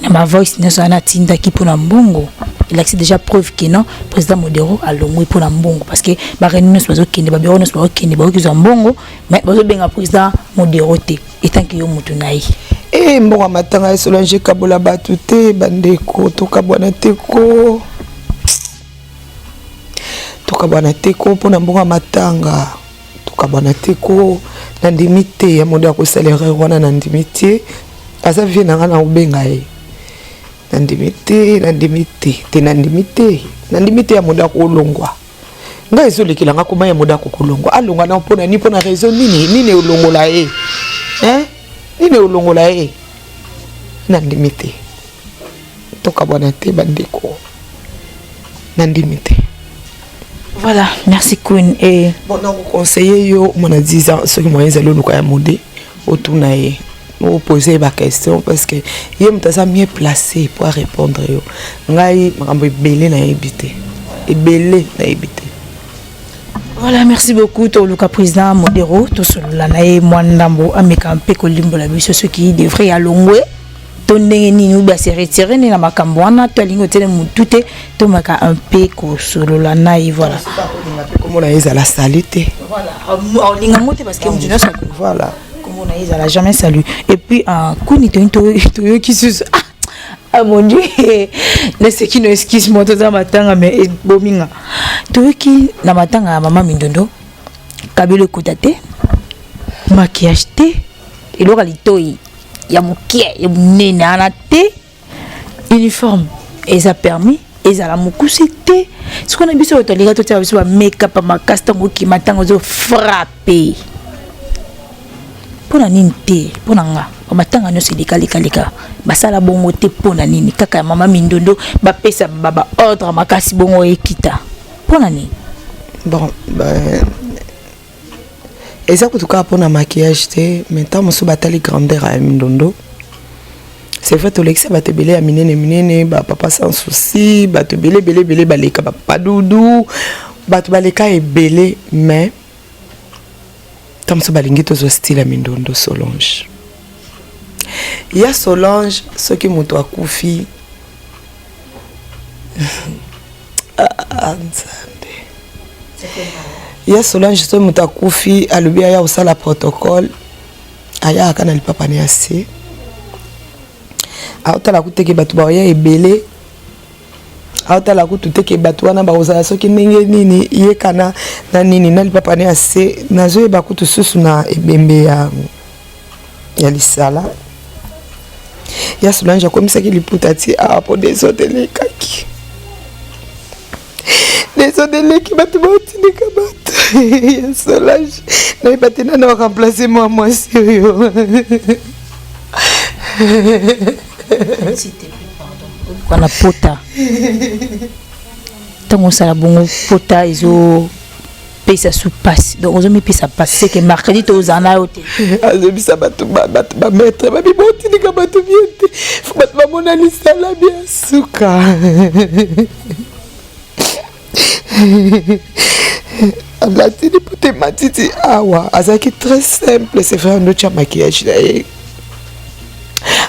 na bavoice nyonso wana atindaki mpona mbongo, elakisi déjà preuve ke non, président Modero alongwi mpona mbongo, parce que baréunion nyonso bazokende, babureau nyonso bazokende, bakoki mbongo, mais bazobenga président Modero te etanke yo motu na ye. E mbongo ya matanga ya Solange ekabola bato te. Bandeko, tokabwana te ko, tokabwana te ko. Mpona mbongo ya matanga tokabwana te ko. Nandimi te ya modo ya kosala erreur wana, nandimi te. Aza vie na nga, na kobenga ye. Nandimi te, nandimi te te, nandimi te, nandimi te ya modo ya kolongwa. Ngai ezolekela nga koma ya modo akokolongwa. Alongwa na mpona nini? Mpona raison nini? Nini olongola ye, hein? Nini olongola ye? Nandimi te, tokabwana te bandeko, nandimi te. Voilà, merci Queen. Et bon, nakoconseille yo mwana 10 ans, soki moyen ezali, oluka ya mode, otuna ye, opose ye baquestion, parce que ye moto aza mieux placé po arépondre yo. Ngai makambo ebele nayebi te, ebele nayebi te. Voilà, merci beaucoup. Toluka président Modero, tosolola na ye mwa ndambo, ameka mpe kolimbola biso soki devrait alongwe to ndenge nini, obi ase retire nde na makambo wana, to alingi otele motu te. Tomeka un peu kosolola na ye, voilà. Olinga mpe komona ye ezala sali te. Voilà, olinga ngo te, parce que motu nyonso Voilà. komona ye ezala jamais salu. Et puis kuni toyoki susu, ah ah mon Dieu, naseki no, excuse moi, toza matanga mais ebominga. Toyoki na matanga ya mama Mindondo, kabelo ekota te, maquillage te, eloko ya litoi ya mokie ya monene wana te, uniforme eza permis ezala mokuse te. Sikoyo na biso oyo tolinga totiaka biso bamakeup ya makasi, ntango okima, ntango ozofrappe, mpo na nini te? Mpo na nga, bamatanga nyonso elekalekaleka basala bongo te. Mpo na nini kaka ya mama Mindondo bapesa baordre makasi bongo ekita? Mpo na nini? Bon ben, eza kutu kaka mpona maquillage te, mais ntango mosusu batali grandeur ya Mindondo. C'est vrai, tolekisa bato ebele ya minene minene, bapapa Sans Souci, bato ebele ebele ebele baleka, bapapa Dudu, bato baleka ebele, mais ntango mosusu balingi tozwa style ya Mindondo Solange. Ya Solange, soki moto akufi, ah, Nzambe, ya Solange, soki moto akufi, alobi aya kosala protocole, ayaka na lipapa na ya se, aotala kuteke bato baoya ebele, aotala kutu teke bato wana bakozala soki ndenge nini. Ye kana na nini na lipapa na ya se. Nazoyeba kutu susu na ebembe ya lisala ya Solange, akomisaki liputa ti awa mpo desordre elekaki, desordre eleki, bato baotindika bato ya Solange. Nayeba te nani aremplace mwa mwasi oyo. Wana pota, ntango osala bongo, pota ezopesa su pasi, donc ozomipesa pasi. Seke mercredi tozala na yo te. Azobisa bato, bato bamaître babi botindika bato bien te, fo bato bamona lisala bien suka. Alati liputa ematiti awa, azalaki très simple. C'est vrai, andotya maquillage na ye,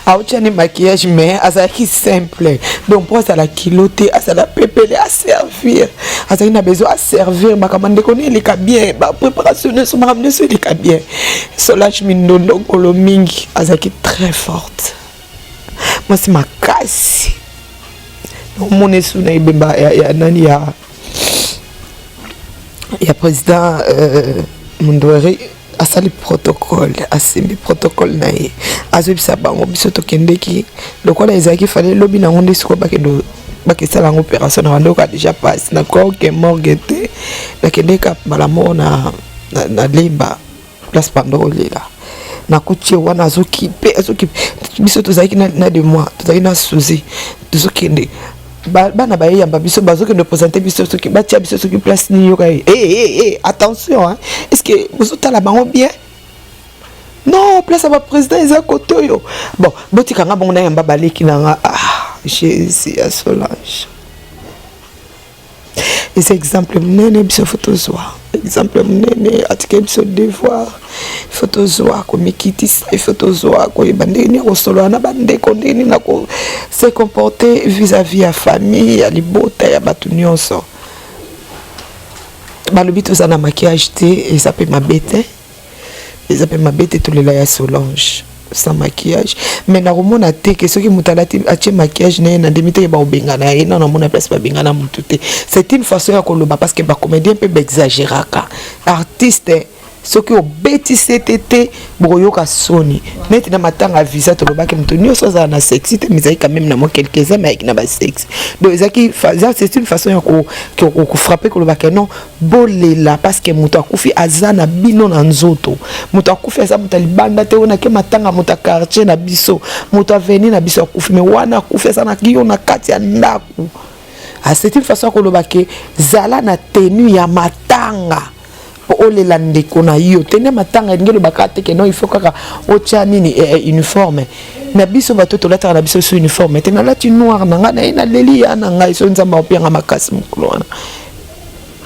aotyani maquillage, mais azalaki simple. Donc mpo azala kilo te, azala pepele, aservir, azalaki na besoin aservir makambo ndeko ne eleka bien, bapréparation nyonso, makambo nyonso eleka bien. Solange Mindondo nkolo mingi, azalaki très forte, mwasi makasi. Omona esu na ebemba ya nani, ya président Mundweri, asali protocole, asimbi protocole na ye, azoyebisa bango biso tokendeki lokola ezalaki fale lobi nango nde sikoyo bakende bakesala yango opération na bandoka. Déjà pasi nakoke morgue te, nakendeka mbala moko na Lemba, place bando kolela. Nakuti ye wana azokipe, azokipe biso. Tozalaki na de moi, tozalaki na Suzi, tozokende. Bana bayeyamba biso, bazokende présenter biso, soki batia biso soki place nini. Yoka ye: hey, hey, hey, attention hein. Est ce que bozotala bango bien? Non, place ya baprésident eza kote oyo. Bon, botikanga bongo, nayamba baleki na nga. Ah, Jésus ya Solange eza exemple monene. Biso faut tozwa exemple monene. Atikeli biso devoir. Faut tozwa komikitisa, il faut tozwa koyeba ndenge nini kosolola na bandeko, ndenge nini na se comporter vis-à-vis ya famille, ya libota, ya bato nyonso. Balobi toza na maquillage te, eza mpe mabe te, eza mpe mabe te. Tolela ya Solange sans maquillage, mais nakomona te ke soki moto alati, atie maquillage na ye, na ndemi teke baobengana ye. Nano namona place babengana motu te. C'est une façon ya koloba, parce que bacomédien mpe baexagéraka. Artiste, soki obetisi ete te, bokoyoka soni. Neti na matanga ya visa, tolobaki moto nyonso azala na sexy te, mais ezalaki quand même na mwa quelques-uns, mais ayaki na basexe. Donc ezalaki, c'est une façon ya kofrapper, kolobaka non, bolela, parce que moto akufi aza na bino na nzoto. Moto akufi aza moto ya libanda te. Oyo nake matanga, moto ya quartier na biso, moto aveni na biso akufi, mais wana akufi aza na yo na kati ya ndako. Ah, c'est une façon ya koloba ke zala na tenue ya matanga mpo olela ndeko na yo. Tenue matanga elingi elobaka te ke non, il faut kaka otya nini, uniforme na biso. Bato tolataka na biso so uniforme te. Nalati noir na ngai, naye naleli ya na ngai. So Nzambe aopianga makasi mokolo wana,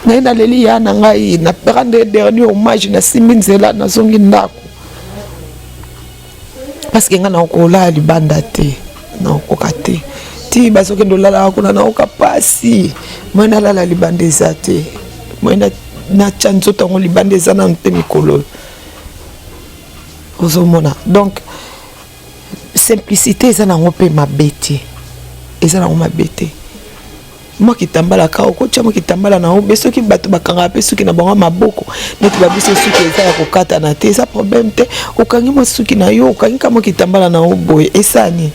naye naleli ya na ngai, na rendre dernier hommage, nasimbi nzela, nazongi ndako, parce que ngai nakokolala libanda te, nakokoka te. Ti bazokende olalaka kuna, nakoka pasi. Moi nalala libanda eza te, moi natya nzoto yango libanda eza nanu te. Mikolo ozomona, donc simplicité eza nango mpe mabe te, eza nango mabe te. Mwa kitambala ka okotya mwa kitambala na yo, soki bato bakangaka mpe suki na bango maboko neti babiso, suki eza ya kokatana te, eza problème te. Okangi mwa suki na yo, okangi ka mwa kitambala na yo boye, esani.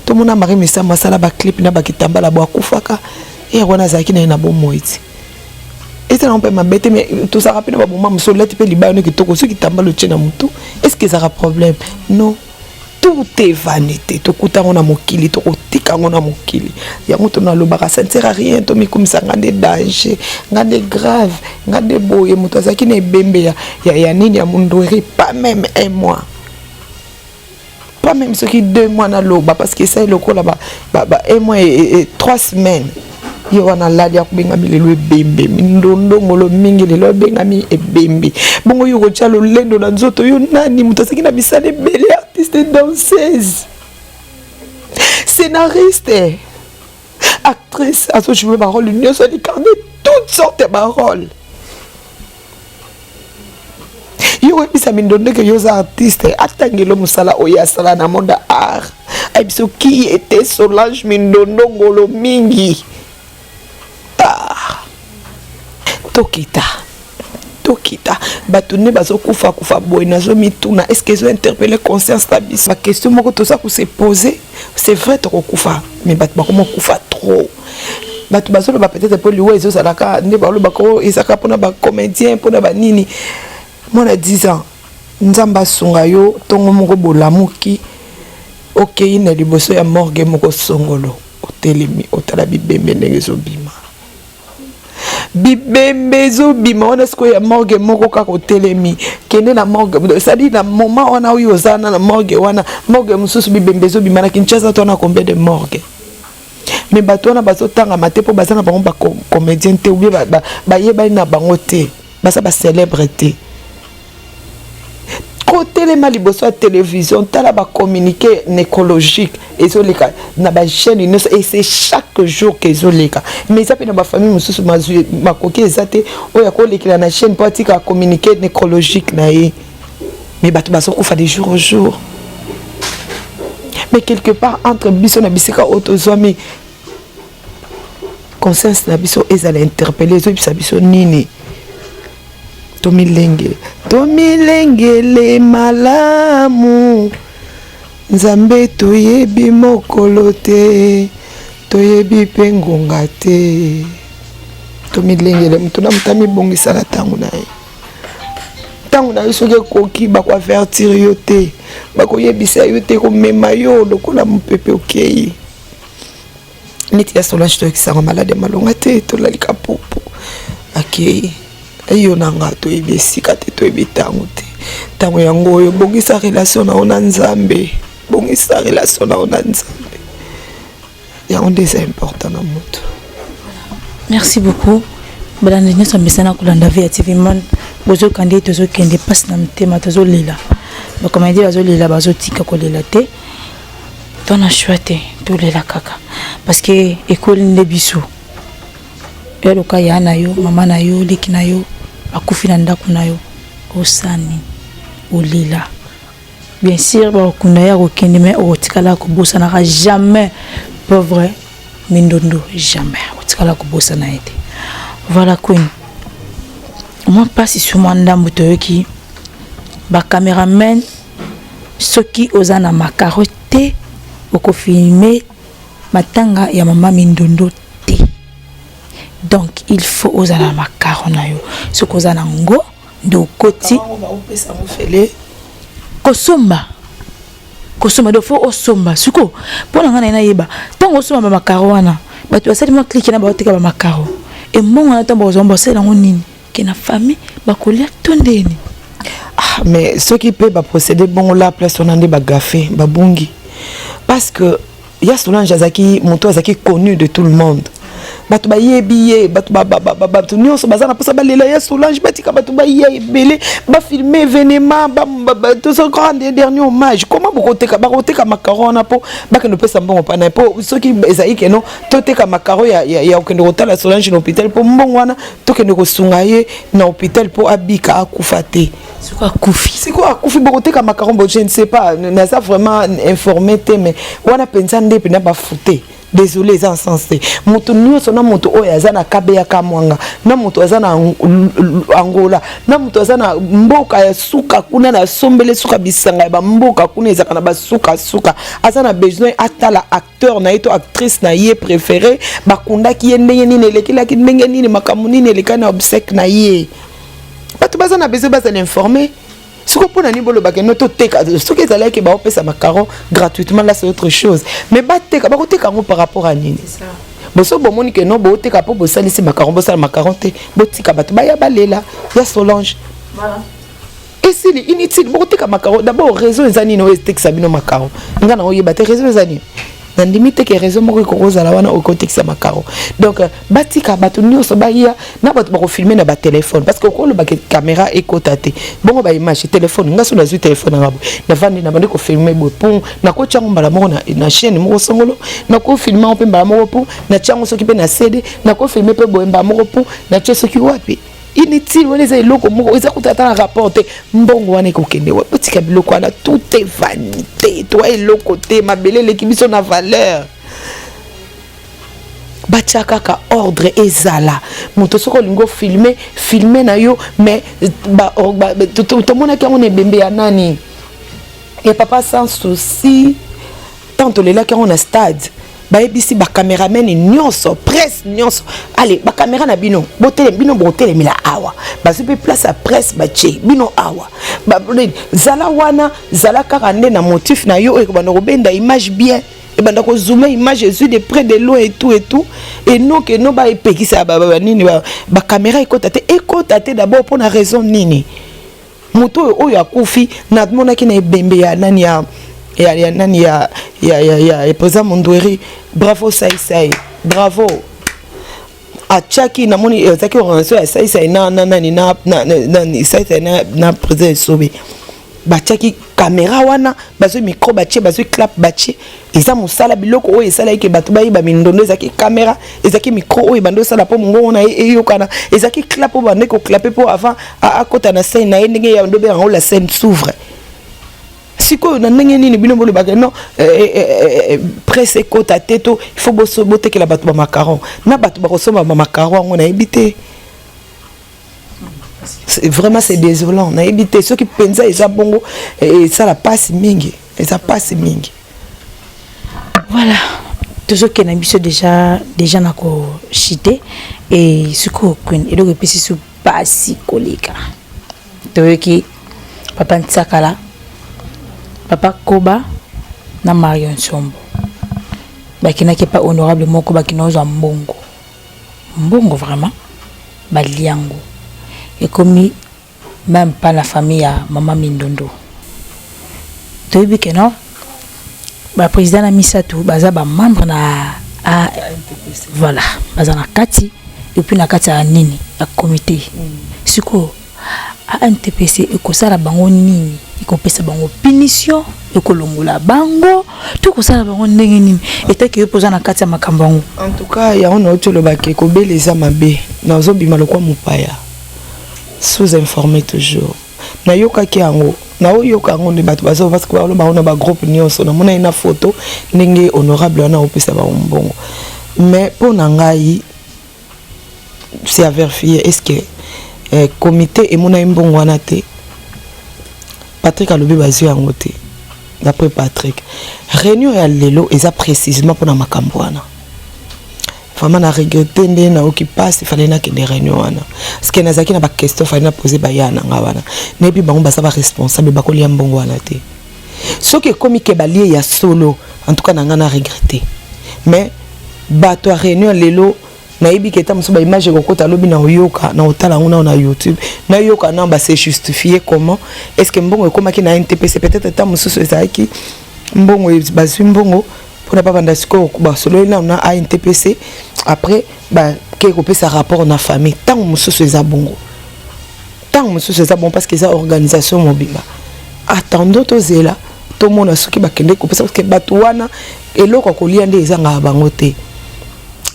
Tomona Marie Misamu asala baclip na bakitambala bo akufaka ere wana, azalaki na ye na bomoi ti. Eza nango mpe mabe te, mais tozalaka mpe na baboma mosusu, olati mpe libaya no kitoko, soki kitambala otie na motu, est ce que ezalaka problème? Non, tout est vanité. Tokuta yango na mokili, tokotika yango na mokili. Yango tonalobaka, ça ne sert à rien tomikumisa: nga nde danger, nga nde grave, nga nde boye. Moto azalaki na ebembe ya nini, ya mondweri, pas même un mois, pas même soki 2 mois naloba, parce que esali lokola ba un mois et 3 semaines. Ye wana alali, akobengami lelo ebembe. Mindondongolo mingi lelo abengami ebembe. Bongo yo kotia lolendo na nzoto yo nani? Moto azalaki na misala ebele: artiste, danseuse, scénariste, actrice, azojoue barole nyonso, alincarne toutes sortes ya barole. Yo oyebisa Mindondo ke yo oza artiste, atangelo mosala oyo asala na monde art, ayebi qui était Solange Mindondo Ngolo mingi. Ah. Tokita, tokita. Bato nde bazokufa kufa boye, nazomituna: est ce que ezointerpeller conscience na biso? Baquestion moko toza kose poser. C'est vrai, tokokufa, mais bato bakoma kokufa trop. Bato bazoloba peut-être mpo liwa ezozalaka nde balobaka oyo ezalaka mpona bacomédien, mpona banini. Mwana 10 ans, Nzambe asunga yo, ntongo moko bolamuki, okei na liboso ya morgue moko songolo, otelemi, otala bibembe ndenge ezobima, bibembe ezobima wana sikoyo ya morgue moko kaka. Otelemi, kende na morgue, c'est-à-dire na moment wana oyo oza wana na morgue wana, morgue mosusu bibembe ezobima. Na Kinshasa to wana combien de morgue? Mais bato wana bazotangama te mpo baza na bango bacomédien te, ou bien bayebani na bango te, baza bacélèbre te. Kotelema liboso ya télévision, tala bacommuniqué nécrologique ezoleka na bachaîne nyonso, et c'est chaque jour ke ezoleka. Mais eza mpe na bafamille mosusu mazwi makoki eza te oyo akolekela na chaîne mpo atika communiqué nécrologique na ye. Mais bato bazokufa de jour au jour. Mais quelque part, entre biso na bisika oyo tozwami, conscience na biso ezala interpellé, ezoyebisa biso nini? Tomilengele, tomilengele malamu. Nzambe, toyebi mokolo te, toyebi mpe ngonga te. Tomilengele, moto na moto amibongisa na ntango na ye. Ntango na yo soki ekoki, bakoavertir yo te, bakoyebisa yo te, komema yo lokola mopepe okei. Neti ya Solange, toyokisanga malade ya malonga te, tolalika pupu, akei. Yo na nga toyebi esika te, toyebi ntango te. Ntango yango oyo, bongisa relation na yo na Nzambe, bongisa relation na yo na Nzambe, yango nde eza important na moto. Merci beaucoup. Balandi nyonso mesana kolanda Vie ya TV Monde, bozoka nde tozokende, mpasi na motema, tozolela, bacomédie bazolela, bazotika kolela te, tona choix te, tolela kaka parce que ekoli nde biso. Ya loka ya na yo, mama na yo, leki na yo akufi na ndako na yo, osani olela. Bien sûr, bakokunda ya kokende, mais okotikala kobosanaka jamais pauvre Mindondo, jamais otikala kobosana ye te. Voilà, Queen, mwa mpasi su mwa ndambu. Toyoki bacameraman, soki oza na macaron te, okofilme matanga ya mama Mindondo te. Donc il faut ozala na macaron na yo. Soki oza na ngo nde okoti kosomba, kosomba. Donc faut osomba. Siko mpo na ngai na ye nayeba, ntango osomba bamacaron wana, bato basali mwa clique na baoteka bamacaron, embongo wana ntango bakozwa, basala yango nini? Ke na famille bakolia to ndeni? Ah, mais soki mpe baprocédé bongo, la place wana nde bagafe babungi, parce que ya Solange azalaki moto azalaki connu de tout le monde. Bato bayebi ye, bato bato nyonso baza na mposa balela ya Solange. Batika bato baya ebele, bafilme événement, rendre dernier hommage. Comment bokoteka, bakoteka macaron wana mpo bakende kopesa mbongo mpana? Mpo soki ezali keno toteka macaron ya kokende kotala Solange na hôpital, mpo mbongo wana tokende kosunga ye na hôpital mpo abika, akufa te. Sikoyo akufi. Sikoyo akufi, bokoteka macaron? Bo je ne sais pas, naza vraiment informé te, mais wana mpenza nde mpena bafute. Désolé, eza sens te. Moto nyonso, na moto oyo aza na Kabeya Kamwanga, na moto aza na Angola, na moto aza na mboka ya suka kuna, na sombele suka, bisanga ya bamboka kuna ezalaka na basukasuka, aza na besoin atala acteur na ye to actrice na ye préféré, bakundaki ye ndenge nini, elekelaki ndenge nini, makambo nini elekani na obsèque na ye. Bato baza na besoin bazala informé. Sikoyo mpo na nini bolobaka no toteka? Soki ezalaki baopesa macaron gratuitement, là c'est autre chose, mais bateka, bakoteka yango par rapport à nini? Boso bomoni ke no booteka mpo bosalisi macaron, bosala macaron te, botika bato baya balela ya Solange, esili. Inutile bokoteka macaron. D'abord, raison eza nini oyo etekisa bino macaron? Nga na oyeba te raison eza nini. Nandimi te ke raison moko ekokozala wana okotekisa macaron. Donc batika bato nyonso baya, na bato bakofilme na batelefone, parce que okolobaka caméra ekota te, bongo baimage telefone. Nga so nazwi telefone nanga boye, navandi, na bandi kofilme boye, pon nakotia yango mbala moko na chaîne moko songolo, nakofilme yango mpe mbala moko, mpo natia yango soki mpe na CD, nakofilme mpe boye mbala moko, mpo natie soki wapi. Inutile wana eza eloko moko eza kuta ata na rapport te. Mbongo wana ekokende wapi? Otika biloko wana, tout est vanité. Toa eloko te, mabele eleki biso na valeur. Batia kaka ordre, ezala moto soki olingi ofilme, filme na yo. Mais tomonaki yango na ebembe ya nani, ya papa Sans Souci, tant tolelaki yango na stade, bayebisi bacameraman nyonso, presse nyonso: ale bacaméra na bino, botelemi bino, botelemela awa. Bazwi mpe place ya presse, batie bino awa. Zala wana, zala kaka nde na motif na yo oyo ekobanda kobenda image bien, ebanda kozoome image, ezwi de près, de loin et tout et tout. Enoke no baepekisa banini, bacaméra ekota te, ekota te. D'abord mpona raison nini? Moto oyo oyo akufi, namonaki na ebembe ya nani, ya nani, ya président Mondweri. Bravo Saisai, bravo. Atiaki, namoni ezalaki organisation ya Saisai na nani, na Saisai na président Esobe. Batiaki caméra wana, bazwi micro batie, bazwi clap batie. Eza mosala, biloko oyo esalaki ke bato bayeba Mindondo ezalaki caméra, ezalaki micro oyo ebandi osala mpo mongongo na ye eyokana, ezalaki clap oyo bandi koclape mpo avant akota na scène na ye, ndenge ya ndo bengango la scène s'ouvre. Sikoyo na ndenge nini bino bolobaka non, presse ekota te, to il faut botekela bato bamacaron, na bato bakosomba bamacaron yango? Nayebi te, vraiment c'est désolant. Nayebi te soki mpenza eza bongo, esala mpasi mingi, eza mpasi mingi. Voilà, tozokende biso déjà na koshite. E sikoyo, Queen, eloko epesi so mpasi koleka. Toyoki papa Nsakala, papa Koba na Mario Nsombo bakendaki epa honorable moko, bakenda kozwa mbongo. Mbongo vraiment baliango ekomi même pas na famille ya mama Mindondo. Toyebi ke non, baprésident na misato baza bamembre na a, voilà, baza na kati et puis na kati ya nini, ya comité. Sikoyo ANTPC ekosala bango nini? Ekopesa bango punition, ekolongola bango to ekosala bango ndenge nini? Etaki yo mpoza na kati ya makambo yango. En tout cas, yango nauti olobaki, kobela eza mabe. Nazobima lokwa mopaya, sous informé toujours. Nayokaki yango, naoyoka yango nde bato bazo, parce que baloba yango na bagroupe nyonso. Namona ye na photo ndenge honorable wana opesa bango mbongo. Mais mpo na ngai, c'est à vérifier. Est ce que comité emonaki mbongo wana te? Patrick alobi bazwi yango te. D'après Patrick, réunion ya lelo eza précisément mpona makambo wana. Vraiment na regrette nde nayoki mpasi. Fallait nakende réunion wana parce que nazalaki na baquestion, fallait na pose baya na nga wana. Nayebi bango baza baresponsable, bakolia mbongo wana te. Soki ekomi ke balie ya solo, en tout cas na nga na regrette. Mais bato ya réunion lelo, nayebi ke ta mosusu baimage ekokota alobi na oyoka na otala yango nao na YouTube, nayoka nao base justifier comment est ce que mbongo ekomaki na NTPC. Peut-être ta mosusu ezalaki mbongo, bazwi mbongo mpona babanda sikoyo, basololi nano na ANTPC, après bake kopesa rapport na famille. Ntango mosusu eza bongo, ntango mosusu eza bon, parce que eza organisation mobimba. Attendo, tozela, tomona soki bakende kopesa, parce que bato wana eloko ya kolia nde ezangaka bango te.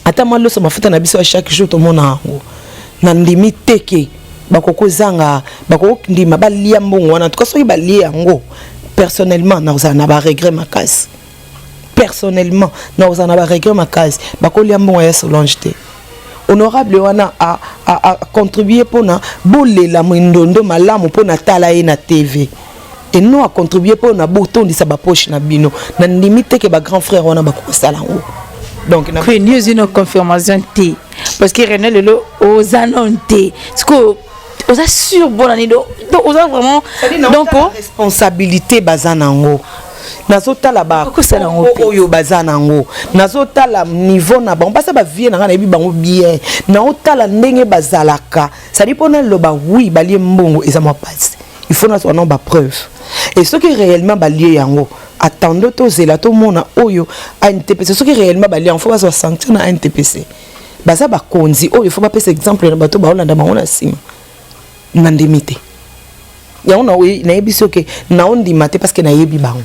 Ata mwa loso, mafuta na biso ya chaque jour, tomona yango. Na ndimi teke bakokozanga, bakokondima balia mbongo wana. En tout cas, soki balie yango, personnellement nakozala na baregret makasi. Personnellement nakozala na baregret makasi. Bakolia mbongo ya Solange te. Honorable wana acontribue mpona bolela Mindondo malamu, mpona tala ye na TV eno, acontribue mpona botondisa bapoche na bino. Na ndimi teke bagrand frère wana bakokosala yango. Donc Queen, yo ozwi na confirmation te, parce que René lelo oza nano te. Sikoyo oza sûr bona nini? Donc oza vraiment donc responsabilité baza nango, nazotala Okosala yango mpe. Oyo baza nango, nazotala niveau na bango, basa bavie na ngai, nayebi bango bien. Naotala ndenge bazalaka, c'est-à-dire mpo naloba oui balie mbongo eza mwa pasi. Il faut nazwa nano bapreuve. Et soki réellement balie yango, attendo, tozela, tomona oyo ANTPC. Soki réellement balie yango, faut bazwa sanction na ANTPC. Baza bakonzi oyo, faut bapesa exemple na bato baolanda bango na nsima. Nandimi te yango. Nayebi soki naondima te, parce que nayebi bango.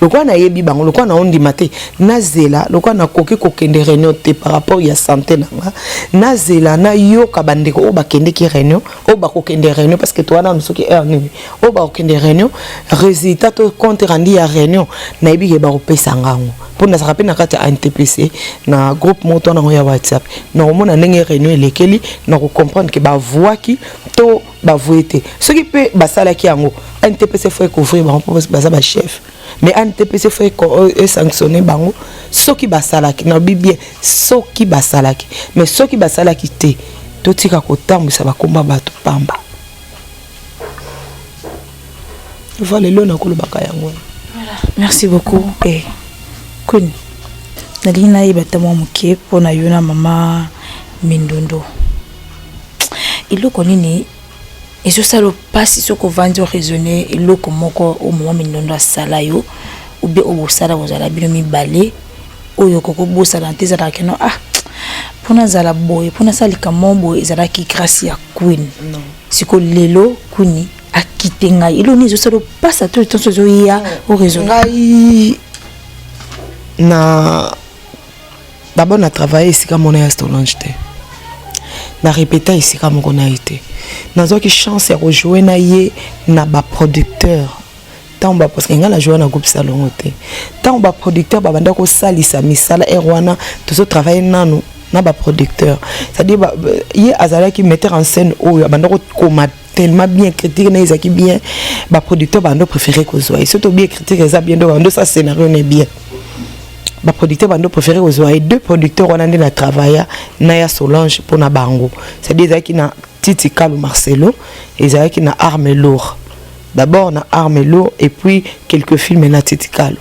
Lokola nayebi bango, lokola naondima te, nazela. Lokola nakoki kokende réunion te par rapport ya santé na nga, nazela, nayoka bandeko oyo bakendeki réunion, oyo bakokende réunion, parce que toza nanu soki heure nini oyo bakokende réunion. Résultat to compte rendu ya réunion, nayebi ke bakopesa ngango, mpo nazalaka mpe na kati ya NTPC na groupe moko to nango ya WhatsApp. Nakomona ndenge réunion elekeli, nakocomprendre ke bavwaki to bavoye te. Soki mpe basalaki yango, ANTPC faut ecouvrir bango, mpo baza bachef. Mais ANTPC faut esanctionne bango soki basalaki. Nalobi bien, soki basalaki. Mais soki basalaki te, totika kotambwisa bakomba bato pamba. Voilà, lelo nakolobaka yango. Merci beaucoup. Queen, nalingi nayeba ta mwa moke mpona yo na mama Mindondo. Eloko nini ezosala mpasi soki ovandi oraisonne eloko moko oyo mama Mindondo asala yo, ube oyo bosala, bozala bino mibale, oyo okoki kobosana te, ezalaka keno ah, mpona azala boye, mpona asala likambo boye, ezalaki grâce ya Queen? Siko lelo Queen akite ngai, eloko nini ezosala mpasi ata ntanso ezoya oraisonne? Ngai na d'abord na travaille esika mona ya Solange te, na répéta esika moko na ye te. Nazwaki chance ya kojoue na ye na baproducteur ntango ba, parce que ngai najoue na groupe Salongo te. Ntango baproducteur babanda kosalisa misala ere wana, tozotravaille nanu na baproducteur, c'est-à-dire ye azalaki metteur en scène oyo abanda kokoma tellement bien, critique na ezalaki bien. Baproducteur bando préféré kozwa ye. Soki tobi écriture eza bien, donc bando sa scénario ne bien. Baproducteur bando préféré kozwa ye. Deux producteurs wana nde na travailla na ya Solange mpona bango, c'est-à-dire ezalaki na Titi Kalu Marcelo, ezalaki na Arme Lourd d'abord, na Arme Lourd et puis quelques films na Titi Kalu.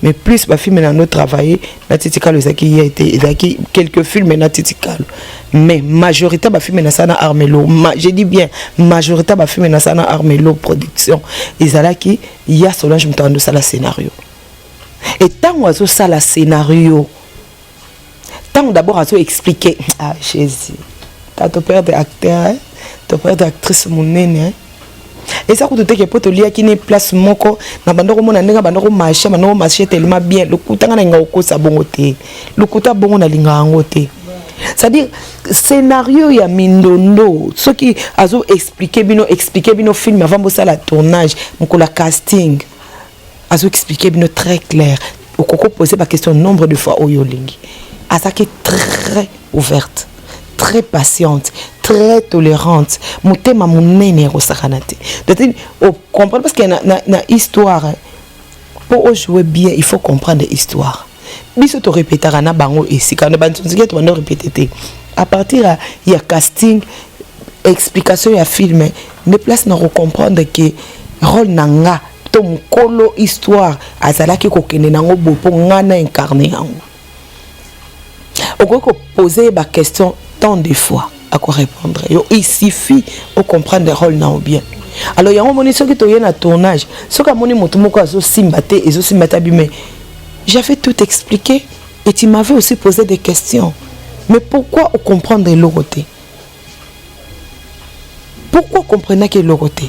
Mais plus bafilme na no travailler na Titi Kalu ezalaki ye te, ezalaki quelques films na Titi Kalu, mais majorité bafilme nasala na Arme Lourd, je dis bien majorité bafilme nasala na Arme Lourd Production, ezalaki ya Solange moto andosala scénario. Et ntango azosala scénario, ntango d'abord azoexplique, ah Jésus, ta toperdre acteur, hein? Toperdre actrice monene, hein? Eza kutu teke mpo toliaki ne place moko na banda komona ndenge banda komarche, banda komarche tellement bien. Lokuta nga nalinga kokosa bongo te, lokuta bongo nalinga yango te. C'est-à-dire scénario ya Mindondo, soki azo explique bino, explique bino film avant bosala tournage, mokolo ya casting azo explique bino très clair, okoko poser baquestion nombre de fois oyo olingi. Azalaki très ouverte, très patiente, très tolérante, motema monene ya kosakana te. Ocomprendre parce que na histoire, mpo ojouer bien, il faut comprendre histoire. Biso torépétaka na bango esika na banzonziki, tobanda répété te. À partir ya casting, explication ya film nde place na kocomprendre ke rôle na nga to mokolo histoire azalaki kokende nango bo mpo nga na incarne yango. Okoki kopose baquestion tant de fois, akorépondre yo. Il suffit ocomprendre rôle na yo bien. Alors yango omoni, soki toye na tournage, soki amoni moto moko azosimba te, ezosimba te, abime: «J'avais tout expliqué et tu m'avais aussi posé des questions, mais pourquoi ocomprendre eloko te? Pourquoi comprenaki eloko te?»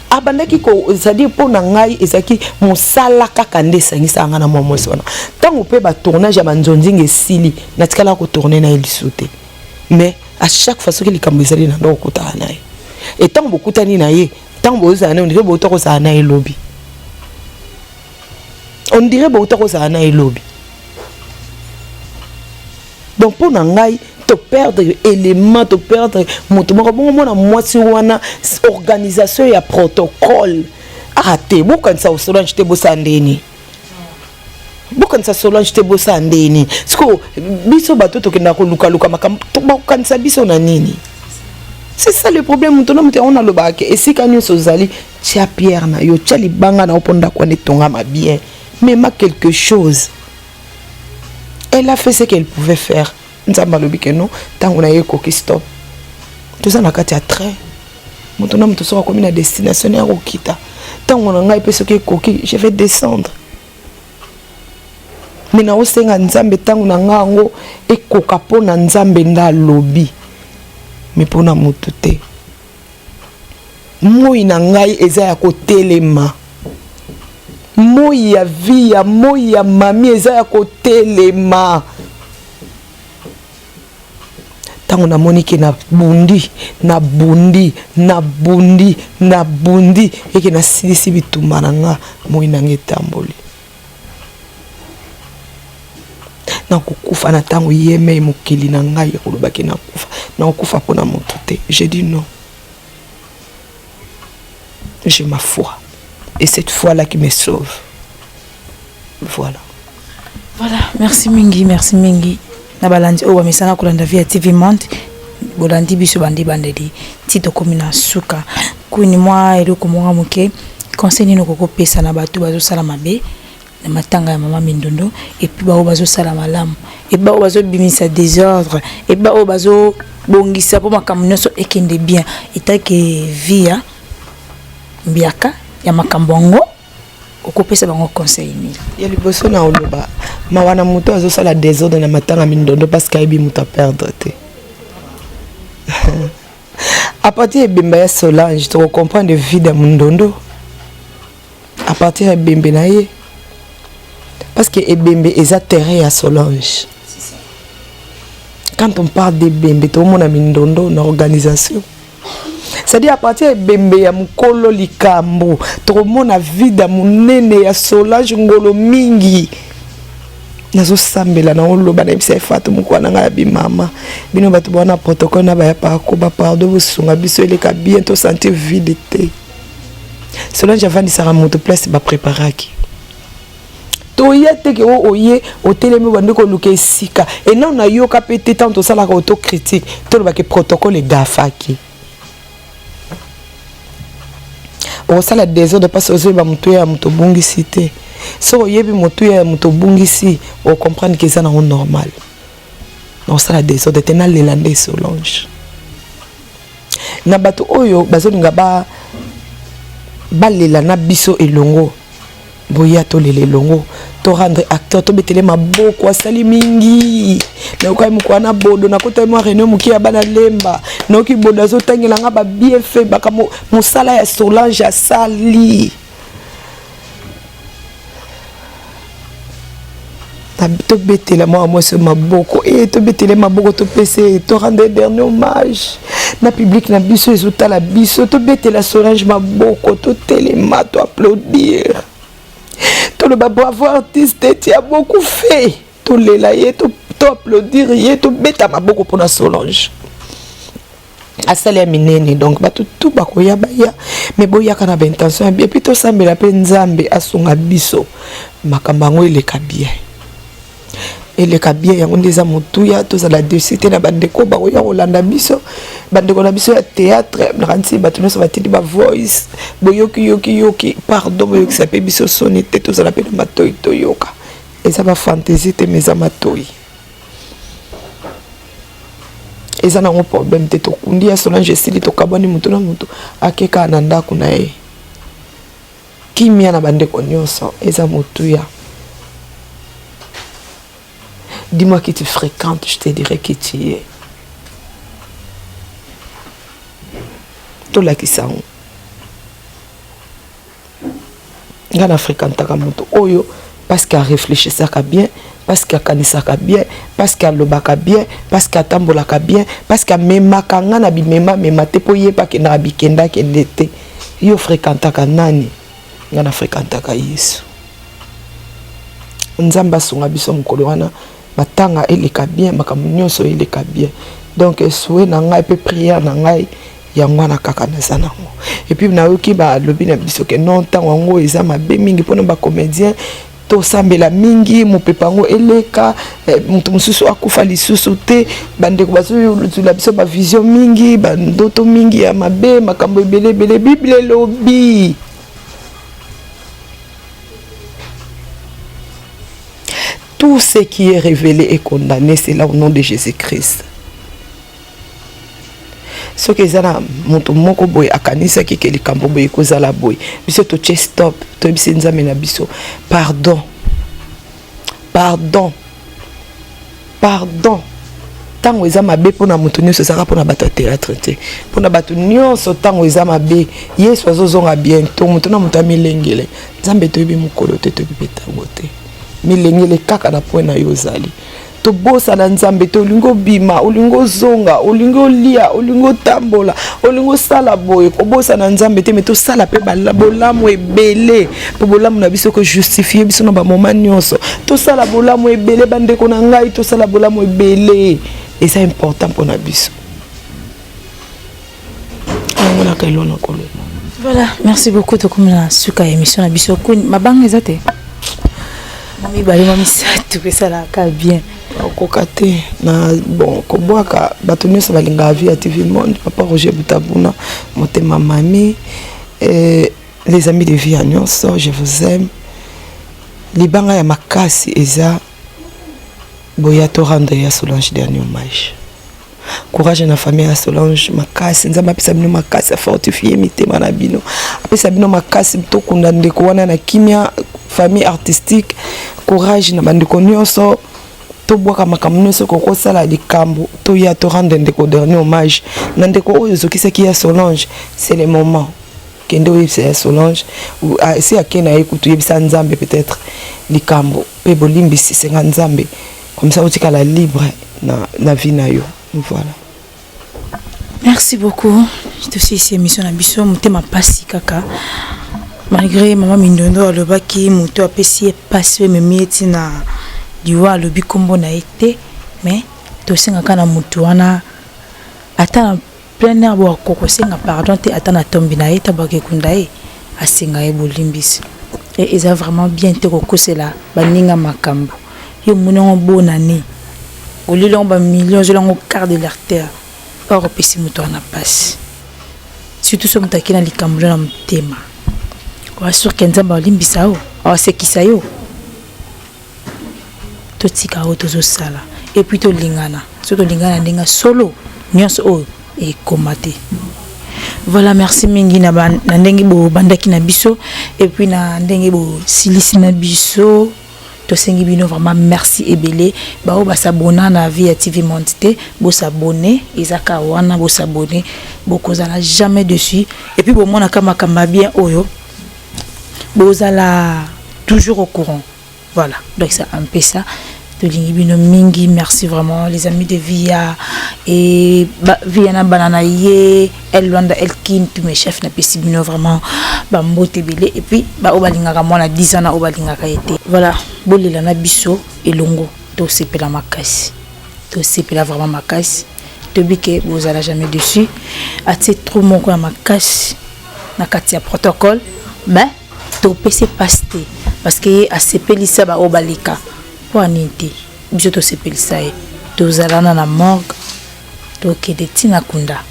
Abandaki ko, c'est-à-dire mpo na ngai ezalaki mosala kaka nde esangisaka ngai na mwa mwasi wana. Ntango mpe batournage ya banzonzinga esili, natikalaka kotourne na ye lisu te. Mais à chaque fois soki likambo ezali na ndo okutaka na ye, e ntango bokutani na ye, ntango bozala na ye, on dirait bouta kozala na ye lobi, on dirait bouta kozala na ye lobi. Donc mpo na ngai, toperdre élément, toperdre moto moko bongo. Mona mwasi wana, organisation ya protocole aka te. Bokanisa Solange te, bosala ndeni? Bokanisa Solange te, bosala ndeni? Siko biso bato tokendaka kolukaluka makambo, bakokanisa biso na nini? C'est ça le problème. Moto na moto yango nalobaka ke esika nyonso ozali, tia pierre na yo, tia libanga na yo mpo ndako wana etongama bien, mema quelque chose. Elle a fait ce qu'elle pouvait faire. Nzambe alobi ke non, ntango na ye ekoki, stop. Toza na kati ya train, moto na moto soki akomi na destination na ya kokita. Ntango na ngai mpe soki ekoki, je vais descendre. Me naosenga Nzambe ntango na ngai yango ekoka, mpo na Nzambe nde alobi, me mpo na motu te. Moi na ngai eza ya kotelema, moi ya vie ya moi ya mami eza ya kotelema. Ntango namoni ke nabundi, nabundi, nabundi, nabundi, eke nasilisi bitumba na nga, moi na nga etamboli. Nakokufa na ntango yemei mokili na ngai ekolobaki nakufa, nakokufa mpona moto te. Je dis non, j'ai ma foi et cette foi là qui me sauve, voilà. Voilà, merci mingi, merci mingi na balandi oyo bamesana kolanda Vie ya TV Monde. Bolandi biso bandi bandeli ti tokomi na suka. Kuni mwa eloko moko moke, conseil nini okokopesa na bato bazosala mabe na matanga ya mama Mindondo, et puis baoyo bazosala malamu, et baoyo bazobimisa désordre, et baoyo bazobongisa mpo makambo nyonso ekende bien? Etake via mbiaka ya makambo yango, okopesa bango conseil nini? Ya liboso na oloba, mawa na moto azosala désordre na matanga Mindondo, parce que ayebi moto aperdre te. À partir ebemba ya Solange, tokocomprendre vide ya Mindondo à partir ya ebembe na ye, parce que ebembe eza terrain ya Solange. Quand on parle d'ebembe, tokomona Mindondo na organisation, c'est-à-dire à partir ya ebembe ya mokolo likambo, tokomona vide ya monene ya Solange. Ngolo mingi nazosambela, naoloba, nayebisa Efatu moko na ngai ya bimama, bino bato bawana protocole na baya pako bapardon, bosunga biso eleka bien, tosentir vide te. Solange avandisaka moto place bapreparaki. Toya te ke o oye otelemi obandi koluka esika. Et nanu nayoka pe te tango tosalaka auto critique toloba ke protocole egafaki. Okosala desordre parce ozoyeba motuya ya moto obungisi te. Soki oyebi motuya ya moto obungisi, o comprendre ke eza nango normal. Nakosala desordre te, nalela nde Solange. Na bato oyo bazolinga ba balela na biso elongo boya tolela elongo to rendre acteur tobetele maboko asali mingi nayokaki mokolo wana bodo nakotaki mwa réunion moke ya bana lemba nayoki bodo azotangela nga babienfait baka mosala ya solange asali tobetela mwana mwasi maboko e eh, tobetele maboko topesa ye to rendre dernier hommage na public na biso ezotala biso tobetela solange maboko totelema to applaudir toloba bravo artiste tu as beaucoup fait tolela ye to applaudir ye tobeta maboko mpona solange asali ya minene donc bato tu bakoya baya me boyaka na baintention ya bien mpe tosambela mpe nzambe asunga biso makambo yango eleka bien eleka bien yango nde eza motuya tozala desi te na bandeko bakoya kolanda biso bandeko na biso ya théâtre nakanisi bato nyonso batindi bavoice boyoki yoki yoki pardon boyokisa mpe biso soni te tozala mpe na matoi toyoka eza bafantaisie te ma eza matoi eza nango problème te tokundi ya solange esili tokabwani moto na moto akeka na ndako na ye kimia na bandeko nyonso eza motuya dis-moi qui tu fréquentes je te dirai qui tu es tolakisa yango Nga na fréquentaka moto oyo parce que areflechisaka bien, parce que akanisaka bien, parce que alobaka bien, parce que atambolaka bien, parce que amemaka nga na bimema mema te po ye pe akendaka bikenda kende te. Yo fréquentaka nani? Nga na fréquentaka Yesu. Nzambe asunga biso mokolo wana matanga eleka bien, makambo nyonso eleka bien. Donc souhait na ngai pe prière na ngai yango wana kaka naza nango epuis nayoki balobi na biso ke non ntango yango eza mabe mingi mpona bacomédien tosambela mingi mopepe yango eleka eh, moto mosusu akufa lisusu te bandeko bazozwila biso bavision mingi bandoto mingi ya mabe makambo ebele ebele bible elobi tout ce qui est révélé est condamné c'est là au nom de jésus-christ soki eza na moto moko boye akanisaki ke likambo boye ekozala boye biso totie stop toyebisi nzambe na biso pardon pardon pardon ntango eza mabe mpo na moto nyonso ezalaka mpo na bato ya théâtre te mpo na bato nyonso ntango eza mabe yesu azozonga bientôt moto na moto amilengele nzambe toyebi mokolo te toyebi mpe ntango te milengele kaka na point na yo ozali Tobosana Nzambe te, olingi obima, olingi ozonga, olingi olia, olingi otambola, olingi osala boye, kobosana Nzambe te, me tosala mpe bolamu ebele mpo bolamu na biso ekojustifie biso na bamoma nyonso. Tosala bolamu ebele bandeko na ngai, tosala bolamu ebele, eza important mpo na biso. Namonaka eloko na koloba. Voilà, merci beaucoup tokomi na suka ya émission na biso. Queen, mabanga eza te? Mwa mibale mwa misato esalaka bien. Okoka te na bon kobwaka bato nyonso balingaka vie ya TV Monde, papa Roger Butabuna, motema mami, eh, les amis de vie ya nyonso, je vous aime. Libanga ya makasi eza boya to rendre ya Solange dernier hommage. Courage na famille ya Solange makasi nzambe apesa bino makasi afortifie mitema na bino apesa bino makasi tokunda ndeko wana na kimia famille artistique courage na bandeko nyonso tobwaka makambo nyonso kokosala likambo toya to rendre ndeko dernier hommage na ndeko oyo ozokisaki ya Solange c'est le moment kende oyebisa ya Solange esi ake na ye kutu yebisa nzambe peut-être likambo mpe bolimbisi senga nzambe comme ça otikala libre na, na vie na yo voilà merci beaucoup tosilisi émission na biso motema mpasi kaka malgré mama mindondo alobaki moto apesi ye mpasi oyo ememi ye ntina liwa alobi nkombo na ye te mais tosengaka na moto wana ata na plein air bokokosenga pardon te ata na tombi na ye to bakekunda ye asenga ye bolimbisi. Et eza vraiment bien te kokosela baninga makambo. Yo omoni yango bonne année, oleli yango ba millions, ozweli yango quart de lecteur, or opesi moto wana mpasi. Surtout so moto akei na likambo na motema, oza sûr que Nzambe alimbisa yo, asekisa yo. Totika oyo tozosala et puis tolingana. So tolingana ndenge solo, nyonso oyo ekoma te. Voilà, merci mingi na ndenge bobandaki na biso et puis na ndenge bosilisi na biso. Tosengi bino vraiment merci ebele. Bao basabona na Vie ya TV Monde te, bosabone, eza ka wana, bosabone, bokozala jamais déçus. Et puis bomonaka makambo ya bien oyo, bozala toujours au courant. Voilà, donc c'est un peu ça. Tolingi bino mingi. Merci vraiment, les amis de Via et ba, Via na bana na ye El Luanda, El Kin, tous mes chefs, napesi bino vraiment bambote ebele. Et puis baoyo balingaka mwana 10 ans na oyo balingaka ye te, voilà, bolela na biso elongo, tosepela makasi, tosepela vraiment makasi. Toyebi ke bozala jamais déçus. Atie trop moko ya makasi na kati ya protocole, mais topesi mpasi te parce que ye asepelisa baoyo baleka. Mpo anini te biso tosepelisa ye? Tozalana na morgue, tokende ntina kunda,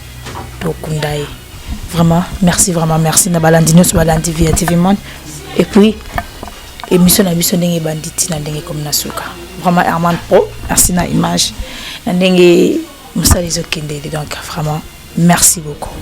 tokunda ye. Vraiment merci, vraiment merci na balandi nyonso balandi Via TV Monde et puis émission na biso ndenge ebandi ntina ndenge ekomi na suka. Vraiment, Herman Pro, merci na image, na ndenge mosala ezokendele. Donc vraiment merci beaucoup.